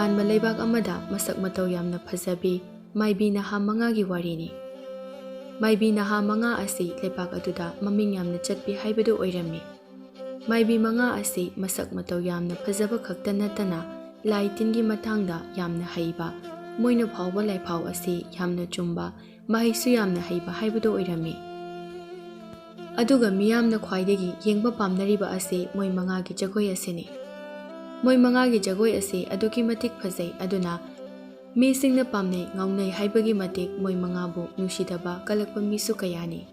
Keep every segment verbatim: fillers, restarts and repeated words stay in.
ꯇꯣꯉꯥꯟꯕ ꯂꯩꯕꯥꯛ ꯑꯃꯗ ꯃꯁꯛ ꯃꯇꯧ ꯌꯥꯝꯅ ꯐꯖꯕꯤ ꯃꯥꯏꯕꯤ ꯅꯍꯥ ꯃꯉꯥꯒꯤ ꯋꯥꯔꯤꯅꯤ꯫ ꯃꯥꯏꯕꯤ ꯅꯍꯥ ꯃꯉꯥ ꯑꯁꯤ ꯂꯩꯕꯥꯛ ꯑꯗꯨꯗ ꯃꯃꯤꯡ ꯌꯥꯝꯅ ꯆꯠꯄꯤ ꯍꯥꯏꯕꯗꯨ ꯑꯣꯏꯔꯝꯃꯤ꯫ ꯃꯥꯏꯕꯤ ꯃꯉꯥ ꯑꯁꯤ ꯃꯁꯛ ꯃꯇꯧ ꯌꯥꯝꯅ ꯐꯖꯕ ꯈꯛꯇ ꯅꯠꯇꯅ ꯂꯥꯏ ꯇꯤꯟꯒꯤ ꯃꯇꯥꯡꯗ ꯌꯥꯝꯅ ꯍꯩꯕ, ꯃꯣꯏꯅ ꯐꯥꯎꯕ ꯂꯥꯏꯐꯥꯎ ꯑꯁꯤ ꯌꯥꯝꯅ ꯆꯨꯝꯕ, ꯃꯍꯩꯁꯨ ꯌꯥꯝꯅ ꯍꯩꯕ ꯍꯥꯏꯕꯗꯨ ꯑꯣꯏꯔꯝꯃꯤ꯫ ꯑꯗꯨꯒ ꯃꯤꯌꯥꯝꯅ ꯈ꯭ꯋꯥꯏꯗꯒꯤ ꯌꯦꯡꯕ ꯄꯥꯝꯅꯔꯤꯕ ꯑꯁꯤ ꯃꯣꯏ ꯃꯉꯥꯒꯤ ꯖꯒꯣꯏ ꯑꯁꯤꯅꯤ꯫ ꯃꯣꯏ ꯃꯉꯥꯒꯤ ꯖꯒꯣꯏ ꯑꯁꯤ ꯑꯗꯨꯛꯀꯤ ꯃꯇꯤꯛ ꯐꯖꯩ, ꯑꯗꯨꯅ ꯃꯤꯁꯤꯡꯅ ꯄꯥꯝꯅꯩ, ꯉꯥꯎꯅꯩ ꯍꯥꯏꯕꯒꯤ ꯃꯇꯤꯛ ꯃꯣꯏ ꯃꯉꯥꯕꯨ ꯅꯨꯡꯁꯤꯗꯕ ꯀꯜꯂꯛꯄ ꯃꯤꯁꯨ ꯀꯌꯥꯅꯤ꯫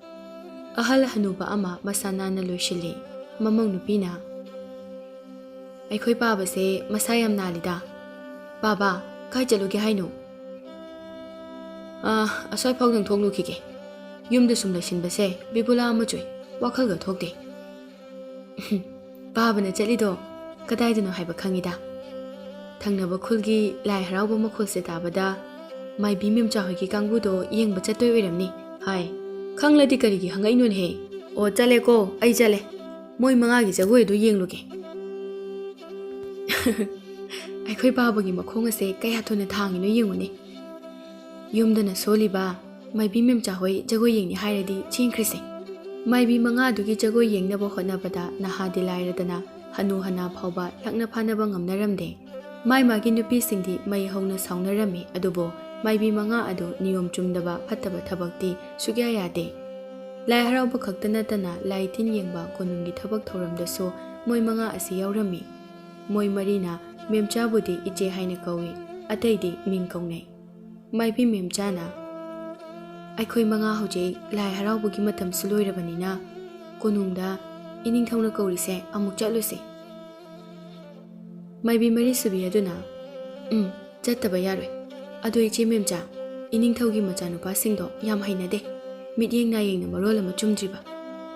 ꯑꯍꯜ ꯍꯅꯨꯕ ꯑꯃ ꯃꯁꯥ ꯅꯥꯟꯅ ꯂꯣꯏꯁꯤꯜꯂꯤ꯫ ꯃꯃꯧ ꯅꯨꯄꯤꯅ, "ꯑꯩꯈꯣꯏ ꯄꯥꯕꯁꯦ ꯃꯁꯥ ꯌꯥꯝ ꯅꯥꯜꯂꯤꯗ꯫ ꯄꯥꯕ, ꯀꯥꯏ ꯆꯠꯂꯨꯒꯦ ꯍꯥꯏꯅꯣ?" "ꯑꯥ, ꯑꯁ꯭ꯋꯥꯏ ꯐꯥꯎꯗꯪ ꯊꯣꯛꯂꯨꯈꯤꯒꯦ꯫ ꯌꯨꯝꯗ ꯁꯨꯝ ꯂꯩꯁꯤꯟꯕꯁꯦ ꯕꯤꯕꯨꯂꯥ ꯑꯃ ꯆꯨꯏ, ꯋꯥꯈꯜꯒ ꯊꯣꯛꯇꯦ꯫" "ꯄꯥꯕꯅ ꯆꯠꯂꯤꯗꯣ ꯀꯗꯥꯏꯗꯅꯣ ꯍꯥꯏꯕ ꯈꯪꯉꯤꯗ꯫ ꯊꯪꯅꯕ ꯈꯨꯜꯒꯤ ꯂꯥꯏ ꯍꯔꯥꯎꯕ ꯃꯈꯣꯜꯁꯦ ꯇꯥꯕꯗ ꯃꯥꯏꯕꯤ ꯃꯦꯝꯆꯥ ꯍꯣꯏꯒꯤ ꯀꯥꯡꯕꯨꯗꯣ ꯌꯦꯡꯕ ꯆꯠꯇꯣꯏ ꯑꯣꯏꯔꯝꯅꯤ ꯍꯥꯏ꯫ ꯈꯪꯂꯗꯤ ꯀꯔꯤꯒꯤ ꯍꯪꯉꯛꯏꯅꯣꯅꯦꯍꯦ? ꯑꯣ, ꯆꯠꯂꯦꯀꯣ, ꯑꯩ ꯆꯠꯂꯦ꯫ ꯃꯣꯏ ꯃꯉꯥꯒꯤ ꯖꯒꯣꯏ ꯑꯗꯨ ꯌꯦꯡꯂꯨꯒꯦ꯫" ꯑꯩꯈꯣꯏ ꯄꯥꯕꯒꯤ ꯃꯈꯣꯡ ꯑꯁꯦ ꯀꯌꯥ ꯊꯨꯅ ꯊꯥꯡꯉꯤꯅꯣ ꯌꯦꯡꯉꯨꯅꯦ꯫ ꯌꯨꯝꯗꯅ ꯁꯣꯜꯂꯤꯕ ꯃꯥꯏꯕꯤ ꯃꯦꯝꯆꯥ ꯍꯣꯏ ꯖꯒꯣꯏ ꯌꯦꯡꯅꯤ ꯍꯥꯏꯔꯗꯤ ꯆꯦꯟꯈ꯭ꯔꯤꯁꯦ꯫ ꯃꯥꯏꯕꯤ ꯃꯉꯥ ꯑꯗꯨꯒꯤ ꯖꯒꯣꯏ ꯌꯦꯡꯅꯕ ꯍꯣꯠꯅꯕꯗ ꯅꯍꯥꯗꯤ ꯂꯥꯏꯔꯗꯅ ꯍꯅꯨ ꯍꯅꯥ ꯐꯥꯎꯕ ꯂꯛꯅ ꯐꯥꯅꯕ ꯉꯝꯅꯔꯝꯗꯦ꯫ ꯃꯥꯏ ꯃꯥꯒꯤ ꯅꯨꯄꯤꯁꯤꯡꯗꯤ ꯃꯩ ꯍꯧꯅ ꯁꯥꯎꯅꯔꯝꯃꯤ, ꯑꯗꯨꯕꯨ ꯃꯥꯏꯕꯤ ꯃꯉꯥ ꯑꯗꯨ ꯅꯤꯌꯣꯝ ꯆꯨꯝꯗꯕ ꯐꯠꯇꯕ ꯊꯕꯛꯇꯤ ꯁꯨꯛꯌꯥ ꯌꯥꯗꯦ꯫ ꯂꯥꯏ ꯍꯔꯥꯎꯕ ꯈꯛꯇ ꯅꯠꯇꯅ ꯂꯥꯏ ꯇꯤꯟ ꯌꯦꯡꯕ, ꯀꯣꯅꯨꯡꯒꯤ ꯊꯕꯛ ꯊꯧꯔꯝꯗꯁꯨ ꯃꯣꯏ ꯃꯉꯥ ꯑꯁꯤ ꯌꯥꯎꯔꯝꯃꯤ꯫ ꯃꯣꯏ ꯃꯔꯤꯅ ꯃꯦꯝꯆꯥꯕꯨꯗꯤ ꯏꯆꯦ ꯍꯥꯏꯅ ꯀꯧꯏ, ꯑꯇꯩꯗꯤ ꯃꯤꯡ ꯀꯧꯅꯩ꯫ ꯃꯥꯏꯕꯤ ꯃꯦꯝꯆꯥꯅ, "ꯑꯩꯈꯣꯏ ꯃꯉꯥ ꯍꯧꯖꯤꯛ ꯂꯥꯏ ꯍꯔꯥꯎꯕꯒꯤ ꯃꯇꯝꯁꯨ ꯂꯣꯏꯔꯕꯅꯤꯅ ꯀꯣꯅꯨꯡꯗ ꯏꯅꯤꯡꯊꯧꯅ ꯀꯧꯔꯤꯁꯦ ꯑꯃꯨꯛ ꯆꯠꯂꯨꯁꯦ꯫" ꯃꯥꯏꯕꯤ ꯃꯔꯤꯁꯨꯕꯤ ꯑꯗꯨꯅ, "ꯎꯝ, ꯆꯠꯇꯕ ꯌꯥꯔꯣꯏ꯫ ꯑꯗꯣ ꯏꯆꯦ ꯃꯦꯝꯆꯥ, ꯏꯅꯤꯡꯊꯧꯒꯤ ꯃꯆꯥꯅꯨꯄꯥꯁꯤꯡꯗꯣ ꯌꯥꯝ ꯍꯩꯅꯗꯦ꯫ ꯃꯤꯠꯌꯦꯡ ꯅꯥꯌꯦꯡꯅ ꯃꯔꯣꯜ ꯑꯃ ꯆꯨꯝꯗ꯭ꯔꯤꯕ,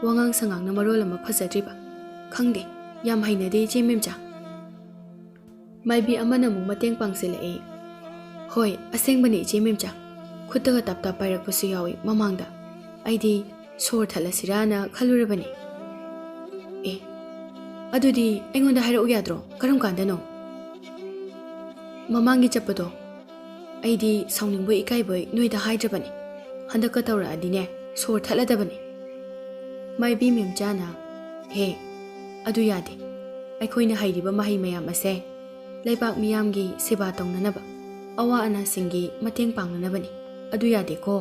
ꯋꯥꯉꯥꯡ ꯁꯉꯥꯡꯅ ꯃꯔꯣꯜ ꯑꯃ ꯐꯖꯗ꯭ꯔꯤꯕ꯫ ꯈꯪꯗꯦ, ꯌꯥꯝ ꯍꯩꯅꯗꯦ ꯏꯆꯦ ꯃꯦꯝꯆꯥ꯫" ꯃꯥꯏꯕꯤ ꯑꯃꯅ ꯑꯃꯨꯛ ꯃꯇꯦꯡ ꯄꯥꯡꯁꯤꯜꯂꯛꯏ꯫ "ꯍꯣꯏ, ꯑꯁꯦꯡꯕꯅꯤ ꯏꯆꯦ ꯃꯦꯝꯆꯥ꯫ ꯈꯨꯠꯇꯒ ꯇꯞ ꯇꯞ ꯄꯥꯏꯔꯛꯄꯁꯨ ꯌꯥꯎꯏ ꯃꯃꯥꯡꯗ꯫ ꯑꯩꯗꯤ ꯁꯣꯔ ꯊꯠꯂꯁꯤꯔꯥꯅ ꯈꯜꯂꯨꯔꯕꯅꯤ꯫" "ꯑꯦ, ꯑꯗꯨꯗꯤ ꯑꯩꯉꯣꯟꯗ ꯍꯥꯏꯔꯛꯎ ꯌꯥꯗ꯭ꯔꯣ? ꯀꯔꯝ ꯀꯥꯟꯗꯅꯣ?" ꯃꯃꯥꯡꯒꯤ ꯆꯠꯄꯗꯣ ꯑꯩꯗꯤ ꯁꯥꯎꯅꯤꯡꯕꯣꯏ ꯏꯀꯥꯏꯕꯣꯏ ꯅꯣꯏꯗ ꯍꯥꯏꯗ꯭ꯔꯕꯅꯤ꯫ ꯍꯟꯗꯛꯀ ꯇꯧꯔꯛꯑꯗꯤꯅꯦ, ꯁꯣꯔ ꯊꯠꯂꯗꯕꯅꯤ꯫ ꯃꯥꯏꯕꯤ ꯃꯦꯝꯆꯥꯅ, "ꯍꯦ, ꯑꯗꯨ ꯌꯥꯗꯦ꯫ ꯑꯩꯈꯣꯏꯅ ꯍꯩꯔꯤꯕ ꯃꯍꯩ ꯃꯌꯥꯝ ꯑꯁꯦ ꯂꯩꯕꯥꯛ ꯃꯤꯌꯥꯝꯒꯤ ꯁꯦꯕꯥ ꯇꯧꯅꯅꯕ, ꯑꯋꯥ ꯑꯅꯥꯁꯤꯡꯒꯤ ꯃꯇꯦꯡ ꯄꯥꯡꯅꯅꯕꯅꯤ꯫ ꯑꯗꯨ ꯌꯥꯗꯦꯀꯣ꯫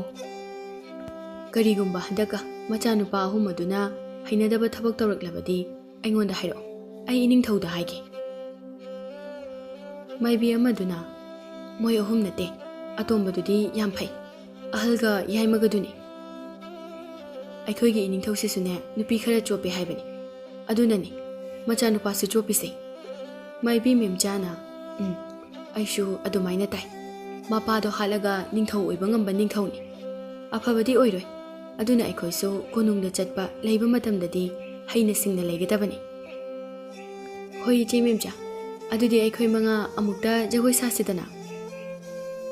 ꯀꯔꯤꯒꯨꯝꯕ ꯍꯟꯗꯛꯀ ꯃꯆꯥꯅꯨꯄꯥ ꯑꯍꯨꯝ ꯑꯗꯨꯅ ꯍꯩꯅꯗꯕ ꯊꯕꯛ ꯇꯧꯔꯛꯂꯕꯗꯤ ꯑꯩꯉꯣꯟꯗ ꯍꯥꯏꯔꯛꯑꯣ꯫ ꯑꯩ ꯏꯅꯤꯡꯊꯧꯗ ꯍꯥꯏꯒꯦ꯫" ꯃꯥꯏꯕꯤ ꯑꯃꯗꯨꯅ, "ꯃꯣꯏ ꯑꯍꯨꯝ ꯅꯠꯇꯦ, ꯑꯇꯣꯝꯕꯗꯨꯗꯤ ꯌꯥꯝ ꯐꯩ꯫ ꯑꯍꯜꯒ ꯌꯥꯏꯃꯒꯗꯨꯅꯤ꯫ ꯑꯩꯈꯣꯏꯒꯤ ꯏꯅꯤꯡꯊꯧꯁꯤꯁꯨꯅꯦ, ꯅꯨꯄꯤ ꯈꯔ ꯆꯣꯞꯄꯦ ꯍꯥꯏꯕꯅꯤ꯫ ꯑꯗꯨꯅꯅꯤ ꯃꯆꯥꯅꯨꯄꯥꯁꯨ ꯆꯣꯞꯄꯤꯁꯦ꯫" ꯃꯥꯏꯕꯤ ꯃꯦꯝꯆꯥꯅ, "ꯎꯝ, ꯑꯩꯁꯨ ꯑꯗꯨꯃꯥꯏꯅ ꯇꯥꯏ꯫ ꯃꯄꯥꯗꯣ ꯍꯥꯠꯂꯒ ꯅꯤꯡꯊꯧ ꯑꯣꯏꯕ ꯉꯝꯕ ꯅꯤꯡꯊꯧꯅꯤ꯫ ꯑꯐꯕꯗꯤ ꯑꯣꯏꯔꯣꯏ꯫ ꯑꯗꯨꯅ ꯑꯩꯈꯣꯏꯁꯨ ꯀꯣꯅꯨꯡꯗ ꯆꯠꯄ ꯂꯩꯕ ꯃꯇꯝꯗꯗꯤ ꯍꯩꯅ ꯁꯤꯡꯅ ꯂꯩꯒꯗꯕꯅꯤ꯫" "ꯍꯣꯏ, ꯏꯆꯦ ꯃꯦꯝꯆꯥ, ꯑꯗꯨꯗꯤ ꯑꯩꯈꯣꯏ ꯃꯉꯥ ꯑꯃꯨꯛꯇ ꯖꯒꯣꯏ ꯁꯥꯁꯤꯗꯅ꯫"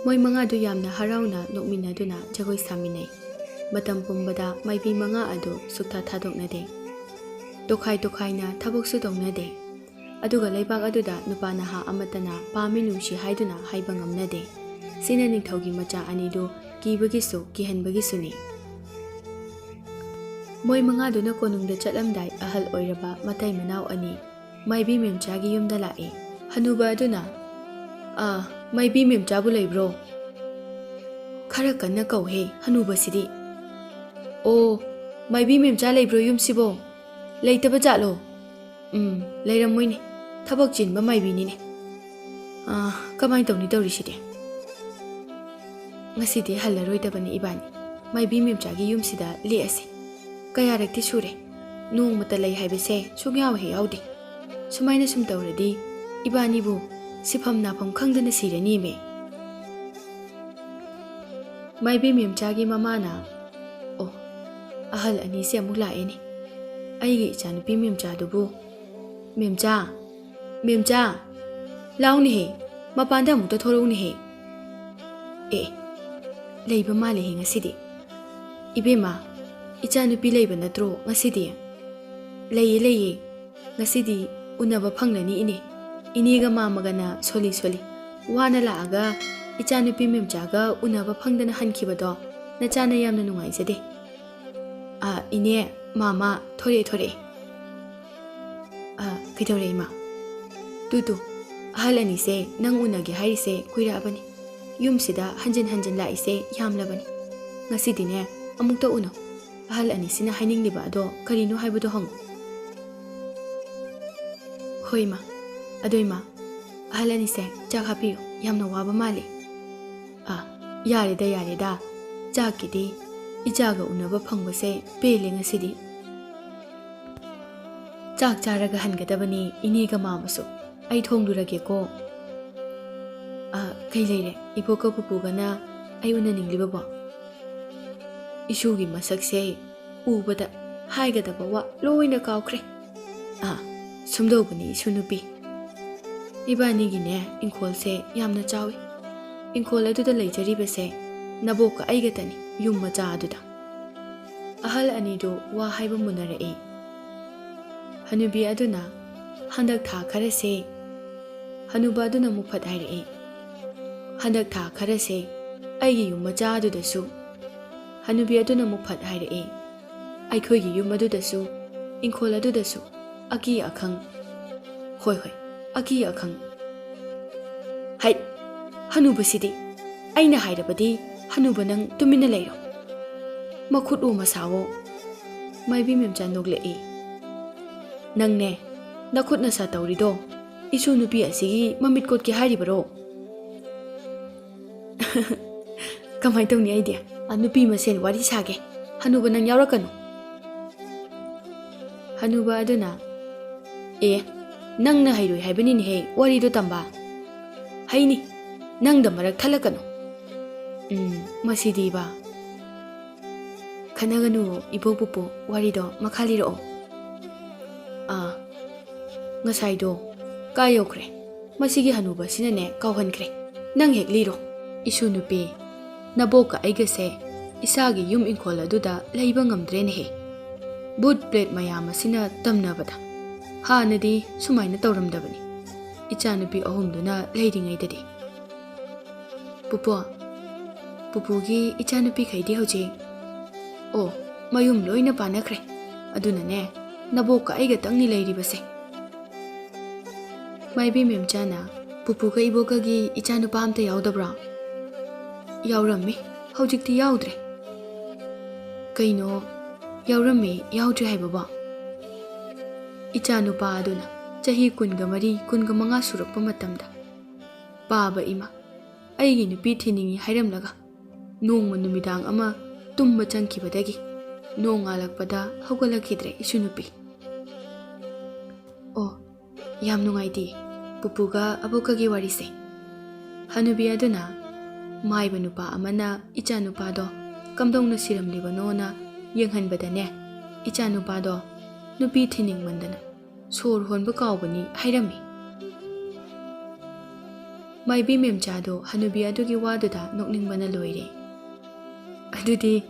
ꯃꯣꯏ ꯃꯉꯥꯗꯨ ꯌꯥꯝꯅ ꯍꯔꯥꯎꯅ ꯅꯣꯛꯃꯤꯟꯅꯗꯨꯅ ꯖꯒꯣꯏ ꯁꯥꯃꯤꯟꯅꯩ꯫ ꯃꯇꯝ ꯄꯨꯝꯕꯗ ꯃꯥꯏꯕꯤ ꯃꯉꯥ ꯑꯗꯨ ꯁꯨꯛꯊꯥ ꯊꯥꯗꯣꯛꯅꯗꯦ꯫ ꯇꯣꯈꯥꯏ ꯇꯣꯈꯥꯏꯅ ꯊꯕꯛꯁꯨ ꯇꯧꯅꯗꯦ꯫ ꯑꯗꯨꯒ ꯂꯩꯕꯥꯛ ꯑꯗꯨꯗ ꯅꯨꯄꯥ ꯅꯍꯥ ꯑꯃꯠꯇꯅ ꯄꯥꯝꯃꯤ ꯅꯨꯡꯁꯤ ꯍꯥꯏꯗꯨꯅ ꯍꯥꯏꯕ ꯉꯝꯅꯗꯦ꯫ ꯁꯤꯅ ꯅꯤꯡꯊꯧꯒꯤ ꯃꯆꯥ ꯑꯅꯤꯗꯨ ꯀꯤꯕꯒꯤꯁꯨ ꯀꯤꯍꯟꯕꯒꯤꯁꯨꯅꯤ꯫ ꯃꯣꯏ ꯃꯉꯥꯗꯨꯅ ꯀꯣꯅꯨꯡꯗ ꯆꯠꯂꯝꯗꯥꯏ, ꯑꯍꯜ ꯑꯣꯏꯔꯕ ꯃꯇꯩ ꯃꯅꯥꯎ ꯑꯅꯤ ꯃꯥꯏꯕꯤ ꯃꯦꯝꯆꯥꯒꯤ ꯌꯨꯝꯗ ꯂꯥꯛꯏ꯫ ꯍꯅꯨꯕ ꯑꯗꯨꯅ, "ꯑꯥ, ꯃꯥꯏꯕꯤ ꯃꯦꯝꯆꯥꯕꯨ ꯂꯩꯕ꯭ꯔꯣ? ꯈꯔ ꯀꯟꯅ ꯀꯧꯍꯦ, ꯍꯅꯨꯕꯁꯤꯗꯤ꯫ ꯑꯣ, ꯃꯥꯏꯕꯤ ꯃꯦꯝꯆꯥ ꯂꯩꯕ꯭ꯔꯣ ꯌꯨꯝꯁꯤꯕꯣ? ꯂꯩꯇꯕ ꯖꯥꯠꯂꯣ? ꯎꯝ, ꯂꯩꯔꯝꯃꯣꯏꯅꯦ, ꯊꯕꯛ ꯆꯤꯟꯕ ꯃꯥꯏꯕꯤꯅꯤꯅꯦ꯫ ꯑꯥ, ꯀꯃꯥꯏꯅ ꯇꯧꯅꯤ ꯇꯧꯔꯤꯁꯤꯗꯤ? ꯉꯁꯤꯗꯤ ꯍꯜꯂꯔꯣꯏꯗꯕꯅꯤ ꯏꯕꯥꯅꯤ꯫ ꯃꯥꯏꯕꯤ ꯃꯦꯝꯆꯥꯒꯤ ꯌꯨꯝꯁꯤꯗ ꯂꯦꯛꯑꯁꯤ꯫ ꯀꯌꯥꯔꯛꯇꯤ ꯁꯨꯔꯦ, ꯅꯣꯡꯃꯇ ꯂꯩ ꯍꯥꯏꯕꯁꯦ ꯁꯨꯡꯌꯥꯎ ꯍꯦꯛ ꯌꯥꯎꯗꯦ꯫ ꯁꯨꯃꯥꯏꯅ ꯁꯨꯝ ꯇꯧꯔꯗꯤ ꯏꯕꯥꯅꯤꯕꯨ ꯁꯤꯐꯝ ꯅꯥꯐꯝ ꯈꯪꯗꯅ ꯁꯤꯔꯅꯤꯃꯦ꯫" ꯃꯥꯏꯕꯤ ꯃꯦꯝꯆꯥꯒꯤ ꯃꯃꯥꯅ, "ꯑꯣ, ꯑꯍꯜ ꯑꯅꯤꯁꯦ ꯑꯃꯨꯛ ꯂꯥꯛꯑꯦꯅꯦ꯫ ꯑꯩꯒꯤ ꯏꯆꯥꯅꯨꯄꯤ ꯃꯦꯝꯆꯥꯗꯨꯕꯨ꯫ ꯃꯦꯝꯆꯥ, ꯃꯦꯝꯆꯥ, ꯂꯥꯎꯅꯦꯍꯦ, ꯃꯄꯥꯟꯗ ꯑꯃꯨꯛꯇ ꯊꯣꯔꯛꯎꯅꯦꯍꯦ꯫ ꯑꯦ, ꯂꯩꯕ ꯃꯥꯜꯂꯦꯍꯦ ꯉꯁꯤꯗꯤ꯫ ꯏꯕꯦꯝꯃ, ꯏꯆꯥꯅꯨꯄꯤ ꯂꯩꯕ ꯅꯠꯇ꯭ꯔꯣ ꯉꯁꯤꯗꯤ?" "ꯂꯩꯌꯦ, ꯂꯩꯌꯦ꯫ ꯉꯁꯤꯗꯤ ꯎꯅꯕ ꯐꯪꯂꯅꯤ ꯏꯅꯦ꯫ ꯏꯅꯦꯒ ꯃꯥꯃꯒꯅ ꯁꯣꯜꯂꯤ ꯁꯣꯜꯂꯤ꯫ ꯋꯥꯅ ꯂꯥꯛꯑꯒ ꯏꯆꯥꯅꯨꯄꯤ ꯃꯦꯝꯆꯥꯒ ꯎꯅꯕ ꯐꯪꯗꯅ ꯍꯟꯈꯤꯕꯗꯣ ꯅꯆꯥꯅ ꯌꯥꯝꯅ ꯅꯨꯡꯉꯥꯏꯖꯗꯦ꯫ ꯑꯥ, ꯏꯅꯦ, ꯃꯥꯃ, ꯊꯣꯔꯛꯑꯦ, ꯊꯣꯔꯛꯑꯦ꯫ ꯑꯥ, ꯀꯩꯗꯧꯔꯦ, ꯏꯃꯥ? ꯇꯨ, ꯇꯨ, ꯑꯍꯜ ꯑꯅꯤꯁꯦ ꯅꯪ ꯎꯅꯒꯦ ꯍꯥꯏꯔꯤꯁꯦ ꯀꯨꯏꯔꯛꯑꯕꯅꯤ꯫ ꯌꯨꯝꯁꯤꯗ ꯍꯟꯖꯤꯟ ꯍꯟꯖꯤꯟ ꯂꯥꯛꯏꯁꯦ ꯌꯥꯝꯂꯕꯅꯤ꯫ ꯉꯁꯤꯗꯤꯅꯦ, ꯑꯃꯨꯛꯇ ꯎꯅꯧ꯫ ꯑꯍꯜ ꯑꯅꯤꯁꯤꯅ ꯍꯥꯏꯅꯤꯡꯂꯤꯕ ꯑꯗꯣ ꯀꯔꯤꯅꯣ ꯍꯥꯏꯕꯗꯣ ꯍꯪꯉꯨ꯫ ꯍꯣꯏ, ꯏꯃꯥ꯫ ꯑꯗꯣ, ꯏꯃꯥ, ꯑꯍꯜ ꯑꯅꯤꯁꯦ ꯆꯥꯛ ꯍꯥꯞꯄꯤꯌꯨ, ꯌꯥꯝꯅ ꯋꯥꯕ ꯃꯥꯜꯂꯤ꯫ ꯑꯥ, ꯌꯥꯔꯦꯗ, ꯌꯥꯔꯦꯗ꯫ ꯆꯥꯛꯀꯤꯗꯤ ꯏꯆꯥꯒ ꯎꯅꯕ ꯐꯪꯕꯁꯦ ꯄꯦꯜꯂꯦ ꯉꯁꯤꯗꯤ꯫ ꯆꯥꯛ ꯆꯥꯔꯒ ꯍꯟꯒꯗꯕꯅꯤ, ꯏꯅꯦꯒ ꯃꯥꯃꯁꯨ꯫ ꯑꯩ ꯊꯣꯡꯂꯨꯔꯒꯦꯀꯣ꯫ ꯑꯥ, ꯀꯩ ꯂꯩꯔꯦ? ꯏꯕꯣꯛꯀ ꯄꯨꯄꯨꯒꯅ ꯑꯩ ꯎꯅꯅꯤꯡꯂꯤꯕꯕꯣ? ꯏꯁꯨꯒꯤ ꯃꯁꯛꯁꯦ ꯎꯕꯗ ꯍꯥꯏꯒꯗꯕ ꯋꯥ ꯂꯣꯏꯅ ꯀꯥꯎꯈ꯭ꯔꯦ꯫ ꯑꯥ, ꯁꯨꯝꯗꯧꯕꯅꯤ, ꯏꯁꯨ ꯅꯨꯄꯤ꯫ ꯏꯕꯥꯅꯤꯒꯤꯅꯦ, ꯏꯪꯈꯣꯜꯁꯦ ꯌꯥꯝꯅ ꯆꯥꯎꯏ꯫ ꯏꯪꯈꯣꯜ ꯑꯗꯨꯗ ꯂꯩꯖꯔꯤꯕꯁꯦ ꯅꯕꯣꯛꯀ ꯑꯩꯒꯇꯅꯤ, ꯌꯨꯝ ꯃꯆꯥ ꯑꯗꯨꯗ꯫ ꯑꯍꯜ ꯑꯅꯤꯗꯨ ꯋꯥ ꯍꯥꯏꯕ ꯃꯨꯟꯅꯔꯛꯏ꯫ ꯍꯅꯨꯕꯤ ꯑꯗꯨꯅ, "ꯍꯟꯗꯛ ꯊꯥ ꯈꯔꯁꯦ," ꯍꯅꯨꯕ ꯑꯗꯨꯅ ꯑꯃꯨꯛ ꯐꯠ ꯍꯥꯏꯔꯛꯏ, "ꯍꯟꯗꯛ ꯊꯥ ꯈꯔꯁꯦ ꯑꯩꯒꯤ ꯌꯨꯝ ꯃꯆꯥ ꯑꯗꯨꯗꯁꯨ," ꯍꯅꯨꯕꯤ ꯑꯗꯨꯅ ꯑꯃꯨꯛ ꯐꯠ ꯍꯥꯏꯔꯛꯏ, "ꯑꯩꯈꯣꯏꯒꯤ ꯌꯨꯝ ꯑꯗꯨꯗꯁꯨ, ꯏꯪꯈꯣꯜ ꯑꯗꯨꯗꯁꯨ ꯑꯀꯤ ꯑꯈꯪ, ꯍꯣꯏ, ꯍꯣꯏ, ꯑꯀꯤ ꯑꯈꯪ꯫ ꯍꯩꯠ, ꯍꯅꯨꯕꯁꯤꯗꯤ! ꯑꯩꯅ ꯍꯥꯏꯔꯕꯗꯤ ꯍꯅꯨꯕ ꯅꯪ ꯇꯨꯃꯤꯟꯅ ꯂꯩꯔꯣ꯫ ꯃꯈꯨꯠ ꯑꯣ ꯃꯁꯥꯋꯣ!" ꯃꯥꯏꯕꯤ ꯃꯦꯝꯆꯥ ꯅꯣꯛꯂꯛꯏ꯫ "ꯅꯪꯅꯦ, ꯅꯈꯨꯠ ꯅꯁꯥ ꯇꯧꯔꯤꯗꯣ ꯏꯁꯨ ꯅꯨꯄꯤ ꯑꯁꯤꯒꯤ ꯃꯃꯤꯠ ꯀꯣꯠꯀꯦ ꯍꯥꯏꯔꯤꯕꯔꯣ?" "ꯀꯃꯥꯏ ꯇꯧꯅꯤ ꯑꯩꯗꯤ? ꯑ, ꯅꯨꯄꯤ ꯃꯁꯦꯟ ꯋꯥꯔꯤ ꯁꯥꯒꯦ꯫ ꯍꯅꯨꯕ ꯅꯪ ꯌꯥꯎꯔꯛꯀꯅꯨ꯫" ꯍꯅꯨꯕ ꯑꯗꯨꯅ, "ꯑꯦ, ꯅꯪꯅ ꯍꯩꯔꯣꯏ ꯍꯥꯏꯕꯅꯤꯅꯦꯍꯦ ꯋꯥꯔꯤꯗꯣ ꯇꯝꯕ꯫ ꯍꯩꯅꯤ, ꯅꯪꯗ ꯃꯔꯛ ꯊꯠꯂꯛꯀꯅꯨ꯫ ꯎꯝ, ꯃꯁꯤꯗꯤꯕ꯫" "ꯈꯠꯅꯒꯅꯨ, ꯏꯕꯣꯛ ꯄꯨꯄꯨ, ꯋꯥꯔꯤꯗꯣ ꯃꯈꯥ ꯂꯤꯔꯛꯑꯣ꯫" "ꯑꯥ, ꯉꯁꯥꯏꯗꯣ ꯀꯥꯏ ꯌꯧꯈ꯭ꯔꯦ? ꯃꯁꯤꯒꯤ ꯍꯅꯨꯕꯁꯤꯅꯅꯦ ꯀꯥꯎꯍꯟꯈ꯭ꯔꯦ꯫ ꯅꯪ ꯍꯦꯛ ꯂꯤꯔꯣ꯫" "ꯏꯁꯨ ꯅꯨꯄꯤ, ꯅꯕꯣꯛꯀ ꯑꯩꯒꯁꯦ ꯏꯁꯥꯒꯤ ꯌꯨꯝ ꯏꯪꯈꯣꯜ ꯑꯗꯨꯗ ꯂꯩꯕ ꯉꯝꯗ꯭ꯔꯦꯅꯦꯍꯦ꯫ ꯚꯨꯠ ꯄ꯭ꯔꯦꯠ ꯃꯌꯥꯝ ꯑꯁꯤꯅ ꯇꯝꯅꯕꯗ꯫ ꯍꯥꯟꯅꯗꯤ ꯁꯨꯃꯥꯏꯅ ꯇꯧꯔꯝꯗꯕꯅꯤ꯫ ꯏꯆꯥꯅꯨꯄꯤ ꯑꯍꯨꯝꯗꯨꯅ ꯂꯩꯔꯤꯉꯩꯗꯗꯤ꯫ "ꯄꯨꯄꯨ, ꯄꯨꯄꯨꯒꯤ ꯏꯆꯥꯅꯨꯄꯤꯈꯩꯗꯤ ꯍꯧꯖꯤꯛ?" "ꯑꯣ, ꯃꯌꯨꯝ ꯂꯣꯏꯅ ꯄꯥꯟꯅꯈ꯭ꯔꯦ꯫ ꯑꯗꯨꯅꯅꯦ, ꯅꯕꯣꯛꯀ ꯑꯩꯒꯇꯪꯅꯤ ꯂꯩꯔꯤꯕꯁꯦ꯫" ꯃꯥꯏꯕꯤ ꯃꯦꯝꯆꯥꯅ, "ꯄꯨꯄꯨꯒ ꯏꯕꯣꯛꯀꯒꯤ ꯏꯆꯥꯅꯨꯄꯥ ꯑꯝꯇ ꯌꯥꯎꯗꯕ꯭ꯔꯣ?" "ꯌꯥꯎꯔꯝꯃꯤ, ꯍꯧꯖꯤꯛꯇꯤ ꯌꯥꯎꯗ꯭ꯔꯦ꯫" "ꯀꯩꯅꯣ, ꯌꯥꯎꯔꯝꯃꯤ, ꯌꯥꯎꯗ꯭ꯔꯦ ꯍꯥꯏꯕꯕꯣ?" "ꯏꯆꯥꯅꯨꯄꯥ ꯑꯗꯨꯅ ꯆꯍꯤ ꯀꯨꯟꯒ ꯃꯔꯤ, ꯀꯨꯟꯒ ꯃꯉꯥ ꯁꯨꯔꯛꯄ ꯃꯇꯝꯗ, ꯄꯥꯕ ꯏꯃꯥ, ꯑꯩꯒꯤ ꯅꯨꯄꯤ ꯊꯤꯅꯤꯡꯉꯤ ꯍꯥꯏꯔꯝꯂꯒ, ꯅꯣꯡꯃ ꯅꯨꯃꯤꯗꯥꯡ ꯑꯃ ꯇꯨꯝꯕ ꯆꯪꯈꯤꯕꯗꯒꯤ ꯅꯣꯡꯉꯥꯜꯂꯛꯄꯗ ꯍꯧꯒꯠꯂꯛꯈꯤꯗ꯭ꯔꯦ ꯏꯁꯨ ꯅꯨꯄꯤ꯫" "ꯑꯣ, ꯌꯥꯝ ꯅꯨꯡꯉꯥꯏꯇꯦ ꯄꯨꯄꯨꯒ ꯑꯕꯣꯛꯀꯒꯤ ꯋꯥꯔꯤꯁꯦ꯫" ꯍꯅꯨꯕꯤ ꯑꯗꯨꯅ, "ꯃꯥꯏꯕ ꯅꯨꯄꯥ ꯑꯃꯅ ꯏꯆꯥꯅꯨꯄꯥꯗꯣ ꯀꯝꯗꯧꯅ ꯁꯤꯔꯝꯂꯤꯕꯅꯣꯅ ꯌꯦꯡꯍꯟꯕꯗꯅꯦ, ꯏꯆꯥꯅꯨꯄꯥꯗꯣ ꯅꯨꯄꯤ ꯊꯤꯅꯤꯡꯃꯟꯗꯅ ꯁꯣꯔ ꯍꯣꯟꯕ ꯀꯥꯎꯕꯅꯤ ꯍꯥꯏꯔꯝꯃꯤ꯫" ꯃꯥꯏꯕꯤ ꯃꯦꯝꯆꯥꯗꯣ ꯍꯅꯨꯕꯤ ꯑꯗꯨꯒꯤ ꯋꯥꯗꯨꯗ ꯅꯣꯛꯅꯤꯡꯕꯅ ꯂꯣꯏꯔꯦ꯫ "ꯑꯗꯨꯗꯤ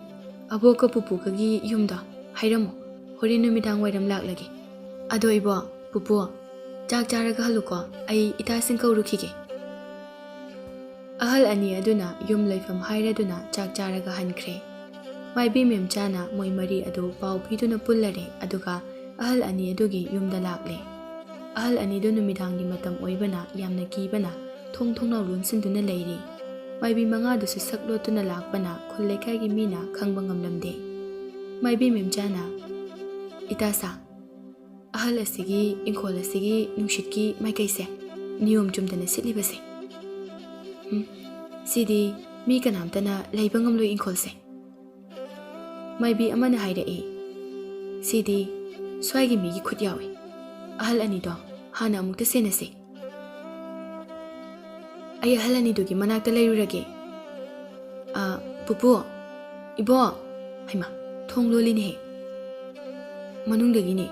ꯑꯕꯣꯛꯀ ꯄꯨꯄꯨꯒꯒꯤ ꯌꯨꯝꯗꯣ ꯍꯥꯏꯔꯝꯃꯣ, ꯍꯣꯔꯦꯟ ꯅꯨꯃꯤꯗꯥꯡ ꯋꯥꯏꯔꯝ ꯂꯥꯛꯂꯒꯦ꯫ ꯑꯗꯣ ꯏꯕꯣ, ꯄꯨꯄꯨ, ꯆꯥꯛ ꯆꯥꯔꯒ ꯍꯜꯂꯨꯀꯣ, ꯑꯩ ꯏꯇꯥꯁꯤꯡ ꯀꯧꯔꯨꯈꯤꯒꯦ꯫" ꯑꯍꯜ ꯑꯅꯤ ꯑꯗꯨꯅ ꯌꯨꯝ ꯂꯩꯐꯝ ꯍꯥꯏꯔꯗꯨꯅ ꯆꯥꯛ ꯆꯥꯔꯒ ꯍꯟꯈ꯭ꯔꯦ꯫ ꯃꯥꯏꯕꯤ ꯃꯦꯝꯆꯥꯅ ꯃꯣꯏ ꯃꯔꯤ ꯑꯗꯨ ꯄꯥꯎ ꯄꯤꯗꯨꯅ ꯄꯨꯜꯂꯔꯦ, ꯑꯗꯨꯒ ꯑꯍꯜ ꯑꯅꯤ ꯑꯗꯨꯒꯤ ꯌꯨꯝꯗ ꯂꯥꯛꯂꯦ꯫ ꯑꯍꯜ ꯑꯅꯤꯗꯨ ꯅꯨꯃꯤꯗꯥꯡꯒꯤ ꯃꯇꯝ ꯑꯣꯏꯕꯅ ꯌꯥꯝꯅ ꯀꯤꯕꯅ ꯊꯣꯡ ꯊꯣꯡꯅꯥꯎ ꯂꯣꯟꯁꯤꯟꯗꯨꯅ ꯂꯩꯔꯤ꯫ ꯃꯥꯏꯕꯤ ꯃꯉꯥꯗꯨꯁꯨ ꯁꯛ ꯂꯣꯠꯇꯨꯅ ꯂꯥꯛꯄꯅ ꯈꯨꯜ ꯂꯩꯀꯥꯏꯒꯤ ꯃꯤꯅ ꯈꯪꯕ ꯉꯝꯂꯝꯗꯦ꯫ ꯃꯥꯏꯕꯤ ꯃꯦꯝꯆꯥꯅ, "ꯏꯇꯥꯁꯥ, ꯑꯍꯜ ꯑꯁꯤꯒꯤ ꯏꯪꯈꯣꯜ ꯑꯁꯤꯒꯤ ꯅꯨꯡꯁꯤꯠꯀꯤ ꯃꯥꯏꯀꯩꯁꯦ ꯅꯤꯌꯣꯝ ꯆꯨꯝꯗꯅ ꯁꯤꯠꯂꯤꯕꯁꯦ, ꯎꯝ, ꯁꯤꯗꯤ ꯃꯤ ꯀꯅꯥꯝꯇꯅ ꯂꯩꯕ ꯉꯝꯂꯣꯏ ꯏꯪꯈꯣꯜꯁꯦ꯫" ꯃꯥꯏꯕꯤ ꯑꯃꯅ ꯍꯥꯏꯔꯛꯏ, "ꯁꯤꯗꯤ ꯁ꯭ꯋꯥꯏꯒꯤ ꯃꯤꯒꯤ ꯈꯨꯠ ꯌꯥꯎꯏ꯫ ꯑꯍꯜ ꯑꯅꯤꯗꯣ ꯍꯥꯟꯅ ꯑꯃꯨꯛꯇ ꯁꯦꯟꯅꯁꯤ꯫" "ꯑꯩ ꯑꯍꯜ ꯑꯅꯤꯗꯨꯒꯤ ꯃꯅꯥꯛꯇ ꯂꯩꯔꯨꯔꯒꯦ꯫" "ꯑ, ꯄꯨꯄꯨ, ꯏꯕꯣ, ꯍꯩꯃꯥ, ꯊꯣꯡ ꯂꯣꯜꯂꯤꯅꯦꯍꯦ꯫ ꯃꯅꯨꯡꯗꯒꯤꯅꯦ꯫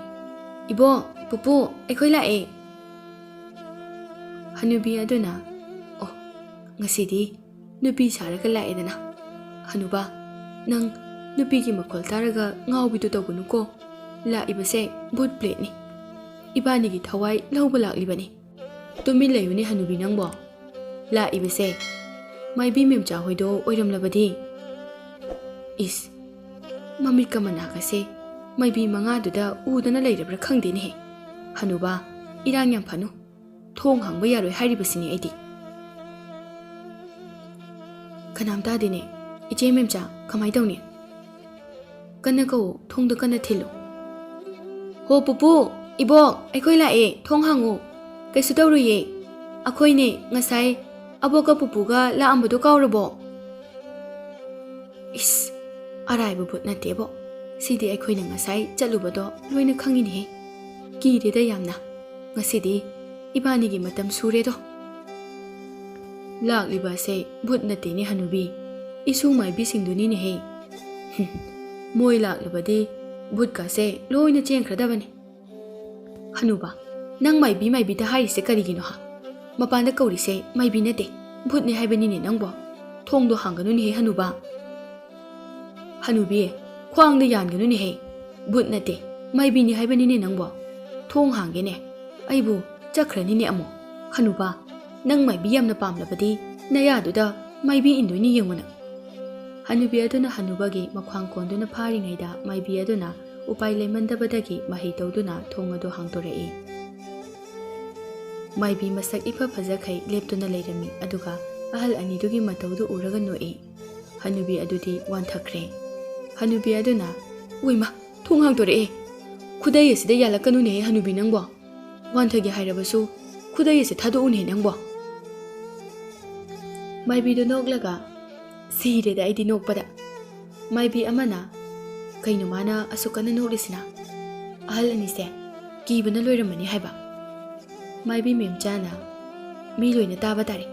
ꯏꯕꯣ, ꯄꯨꯄꯨ, ꯑꯩꯈꯣꯏ ꯂꯥꯛꯑꯦ꯫" ꯍꯅꯨꯕꯤ ꯑꯗꯨꯅ, "ꯑꯣ, ꯉꯁꯤꯗꯤ ꯅꯨꯄꯤ ꯁꯥꯔꯒ ꯂꯥꯛꯑꯦꯗꯅ꯫ ꯍꯅꯨꯕ, ꯅꯪ ꯅꯨꯄꯤꯒꯤ ꯃꯈꯣꯜ ꯇꯥꯔꯒ ꯉꯥꯎꯕꯤꯗꯨ ꯇꯧꯒꯅꯨꯀꯣ꯫ ꯂꯥꯛꯏꯕꯁꯦ ꯚꯨꯠ ꯄ꯭ꯔꯦꯠꯅꯤ꯫ ꯏꯕꯥꯅꯤꯒꯤ ꯊꯋꯥꯏ ꯂꯧꯕ ꯂꯥꯛꯂꯤꯕꯅꯤ꯫" "ꯇꯨꯃꯤꯟ ꯂꯩꯌꯨꯅꯦ ꯍꯅꯨꯕꯤ ꯅꯪꯕꯣ꯫ ꯂꯥꯛꯏꯕꯁꯦ ꯃꯥꯏꯕꯤ ꯃꯦꯝꯆꯥ ꯍꯣꯏꯗꯣ ꯑꯣꯏꯔꯝꯂꯕꯗꯤ?" ꯏꯁ, ꯃꯃꯤꯠꯀ ꯃꯅꯥꯒꯁꯦ ꯃꯥꯏꯕꯤ ꯃꯉꯥꯗꯨꯗ ꯎꯗꯅ ꯂꯩꯔꯕ꯭ꯔꯥ ꯈꯪꯗꯦꯅꯦꯍꯦ꯫ ꯍꯅꯨꯕ, ꯏꯔꯥꯡ ꯌꯥꯝ ꯐꯅꯨ꯫ ꯊꯣꯡ ꯍꯥꯡꯕ ꯌꯥꯔꯣꯏ ꯍꯥꯏꯔꯤꯕꯁꯤꯅꯤ ꯑꯩꯗꯤ꯫ ꯀꯅꯥꯝ ꯇꯥꯗꯦꯅꯦ꯫ "ꯏꯆꯦ ꯃꯦꯝꯆꯥ, ꯀꯃꯥꯏ ꯇꯧꯅꯤ?" "ꯀꯟꯅ ꯀꯧ, ꯊꯣꯡꯗꯣ ꯀꯟꯅ ꯊꯤꯜꯂꯨ꯫" "ꯍꯣ ꯄꯨꯄꯨ, ꯏꯕꯣꯛ, ꯑꯩꯈꯣꯏ ꯂꯥꯛꯑꯦ, ꯊꯣꯡ ꯍꯥꯡꯉꯨ꯫ ꯀꯩꯁꯨ ꯇꯧꯔꯨꯏꯌꯦ꯫ ꯑꯩꯈꯣꯏꯅꯦ, ꯉꯁꯥꯏ ꯑꯕꯣꯛꯀ ꯄꯨꯄꯨꯒ ꯂꯥꯛꯑꯝꯕꯗꯣ ꯀꯥꯎꯔꯕꯣ?" ꯏꯁ, ꯑꯔꯥꯏꯕ ꯚꯨꯠ ꯅꯠꯇꯦꯕꯣ꯫ ꯁꯤꯗꯤ ꯑꯩꯈꯣꯏꯅ ꯉꯁꯥꯏ ꯆꯠꯂꯨꯕꯗꯣ ꯂꯣꯏꯅ ꯈꯪꯉꯤꯅꯦꯍꯦ꯫ ꯀꯤꯔꯦꯗ ꯌꯥꯝꯅ꯫ ꯉꯁꯤꯗꯤ ꯏꯕꯥꯅꯤꯒꯤ ꯃꯇꯝ ꯁꯨꯔꯦꯗꯣ꯫ ꯂꯥꯛꯂꯤꯕ ꯑꯁꯦ ꯚꯨꯠ ꯅꯠꯇꯦꯅꯦ ꯍꯅꯨꯕꯤ, ꯏꯁꯨ ꯃꯥꯏꯕꯤꯁꯤꯡꯗꯨꯅꯤꯅꯦꯍꯦ꯫ ꯍꯨꯝ, ꯃꯣꯏ ꯂꯥꯛꯂꯕꯗꯤ ꯚꯨꯠꯀꯁꯦ ꯂꯣꯏꯅ ꯆꯦꯟꯈ꯭ꯔꯗꯕꯅꯤ꯫ ꯍꯅꯨꯕ, ꯅꯪ ꯃꯥꯏꯕꯤ ꯃꯥꯏꯕꯤꯗ ꯍꯥꯏꯔꯤꯁꯦ ꯀꯔꯤꯒꯤꯅꯣ ꯍꯥ? ꯃꯄꯥꯟꯗ ꯀꯧꯔꯤꯁꯦ ꯃꯥꯏꯕꯤ ꯅꯠꯇꯦ, ꯚꯨꯠꯅꯦ ꯍꯥꯏꯕꯅꯤꯅꯦ ꯅꯪꯕꯣ꯫ ꯊꯣꯡꯗꯣ ꯍꯥꯡꯒꯅꯨꯅꯦꯍꯦ ꯍꯅꯨꯕ꯫ ꯍꯅꯨꯕꯤ, ꯈ꯭ꯋꯥꯡꯗ ꯌꯥꯟꯒꯅꯨꯅꯦꯍꯦ꯫ ꯚꯨꯠ ꯅꯠꯇꯦ, ꯃꯥꯏꯕꯤꯅꯤ ꯍꯥꯏꯕꯅꯤꯅꯦ ꯅꯪꯕꯣ꯫ ꯊꯣꯡ ꯍꯥꯡꯒꯦꯅꯦ꯫ ꯑꯩꯕꯨ ꯆꯠꯈ꯭ꯔꯅꯤꯅꯦ ꯑꯃꯨꯛ꯫ ꯍꯅꯨꯕ, ꯅꯪ ꯃꯥꯏꯕꯤ ꯌꯥꯝꯅ ꯄꯥꯝꯂꯕꯗꯤ ꯅꯌꯥꯗꯨꯗ ꯃꯥꯏꯕꯤ ꯏꯟꯗꯣꯏꯅꯤ ꯌꯦꯡꯉꯨꯅ꯫ ꯍꯅꯨꯕꯤ ꯑꯗꯨꯅ ꯍꯅꯨꯕꯒꯤ ꯃꯈ꯭ꯋꯥꯡ ꯀꯣꯟꯗꯨꯅ ꯐꯥꯔꯤꯉꯩꯗ ꯃꯥꯏꯕꯤ ꯑꯗꯨꯅ ꯎꯄꯥꯏ ꯂꯩꯃꯟꯗꯕꯗꯒꯤ ꯃꯍꯩ ꯇꯧꯗꯨꯅ ꯊꯣꯡ ꯑꯗꯨ ꯍꯥꯡꯗꯣꯔꯛꯏ꯫ ꯃꯥꯏꯕꯤ ꯃꯁꯛ ꯏꯐ ꯐꯖꯈꯩ ꯂꯦꯞꯇꯨꯅ ꯂꯩꯔꯝꯃꯤ, ꯑꯗꯨꯒ ꯑꯍꯜ ꯑꯅꯤꯗꯨꯒꯤ ꯃꯇꯧꯗꯨ ꯎꯔꯒ ꯅꯣꯛꯏ꯫ ꯍꯅꯨꯕꯤ ꯑꯗꯨꯗꯤ ꯋꯥꯟꯊꯈ꯭ꯔꯦ꯫ ꯍꯅꯨꯕꯤ ꯑꯗꯨꯅ, "ꯎꯏꯃꯥ, ꯊꯣꯡ ꯍꯥꯡꯗꯣꯔꯛꯑꯦ꯫ ꯈꯨꯗꯩ ꯑꯁꯤꯗ ꯌꯥꯜꯂꯛꯀꯅꯨꯅꯦꯍꯦ ꯍꯅꯨꯕꯤ ꯅꯪꯕꯣ꯫ ꯋꯥꯟꯊꯒꯦ ꯍꯥꯏꯔꯕꯁꯨ ꯈꯨꯗꯩ ꯑꯁꯤ ꯊꯥꯗꯣꯛꯎꯅꯦꯍꯦ ꯅꯪꯕꯣ꯫" ꯃꯥꯏꯕꯤꯗꯨ ꯅꯣꯛꯂꯒ, "ꯁꯤꯔꯦꯗ ꯑꯩꯗꯤ ꯅꯣꯛꯄꯗ꯫" ꯃꯥꯏꯕꯤ ꯑꯃꯅ, "ꯀꯩꯅꯣ ꯃꯥꯅ ꯑꯁꯨꯛ ꯀꯟꯅ ꯅꯣꯛꯂꯤꯁꯤꯅ? ꯑꯍꯜ ꯑꯅꯤꯁꯦ ꯀꯤꯕꯅ ꯂꯣꯏꯔꯝꯃꯅꯤ ꯍꯥꯏꯕ꯫" ꯃꯥꯏꯕꯤ ꯃꯦꯝꯆꯥꯅ, "ꯃꯤ ꯂꯣꯏꯅ ꯇꯥꯕ ꯇꯥꯔꯦ꯫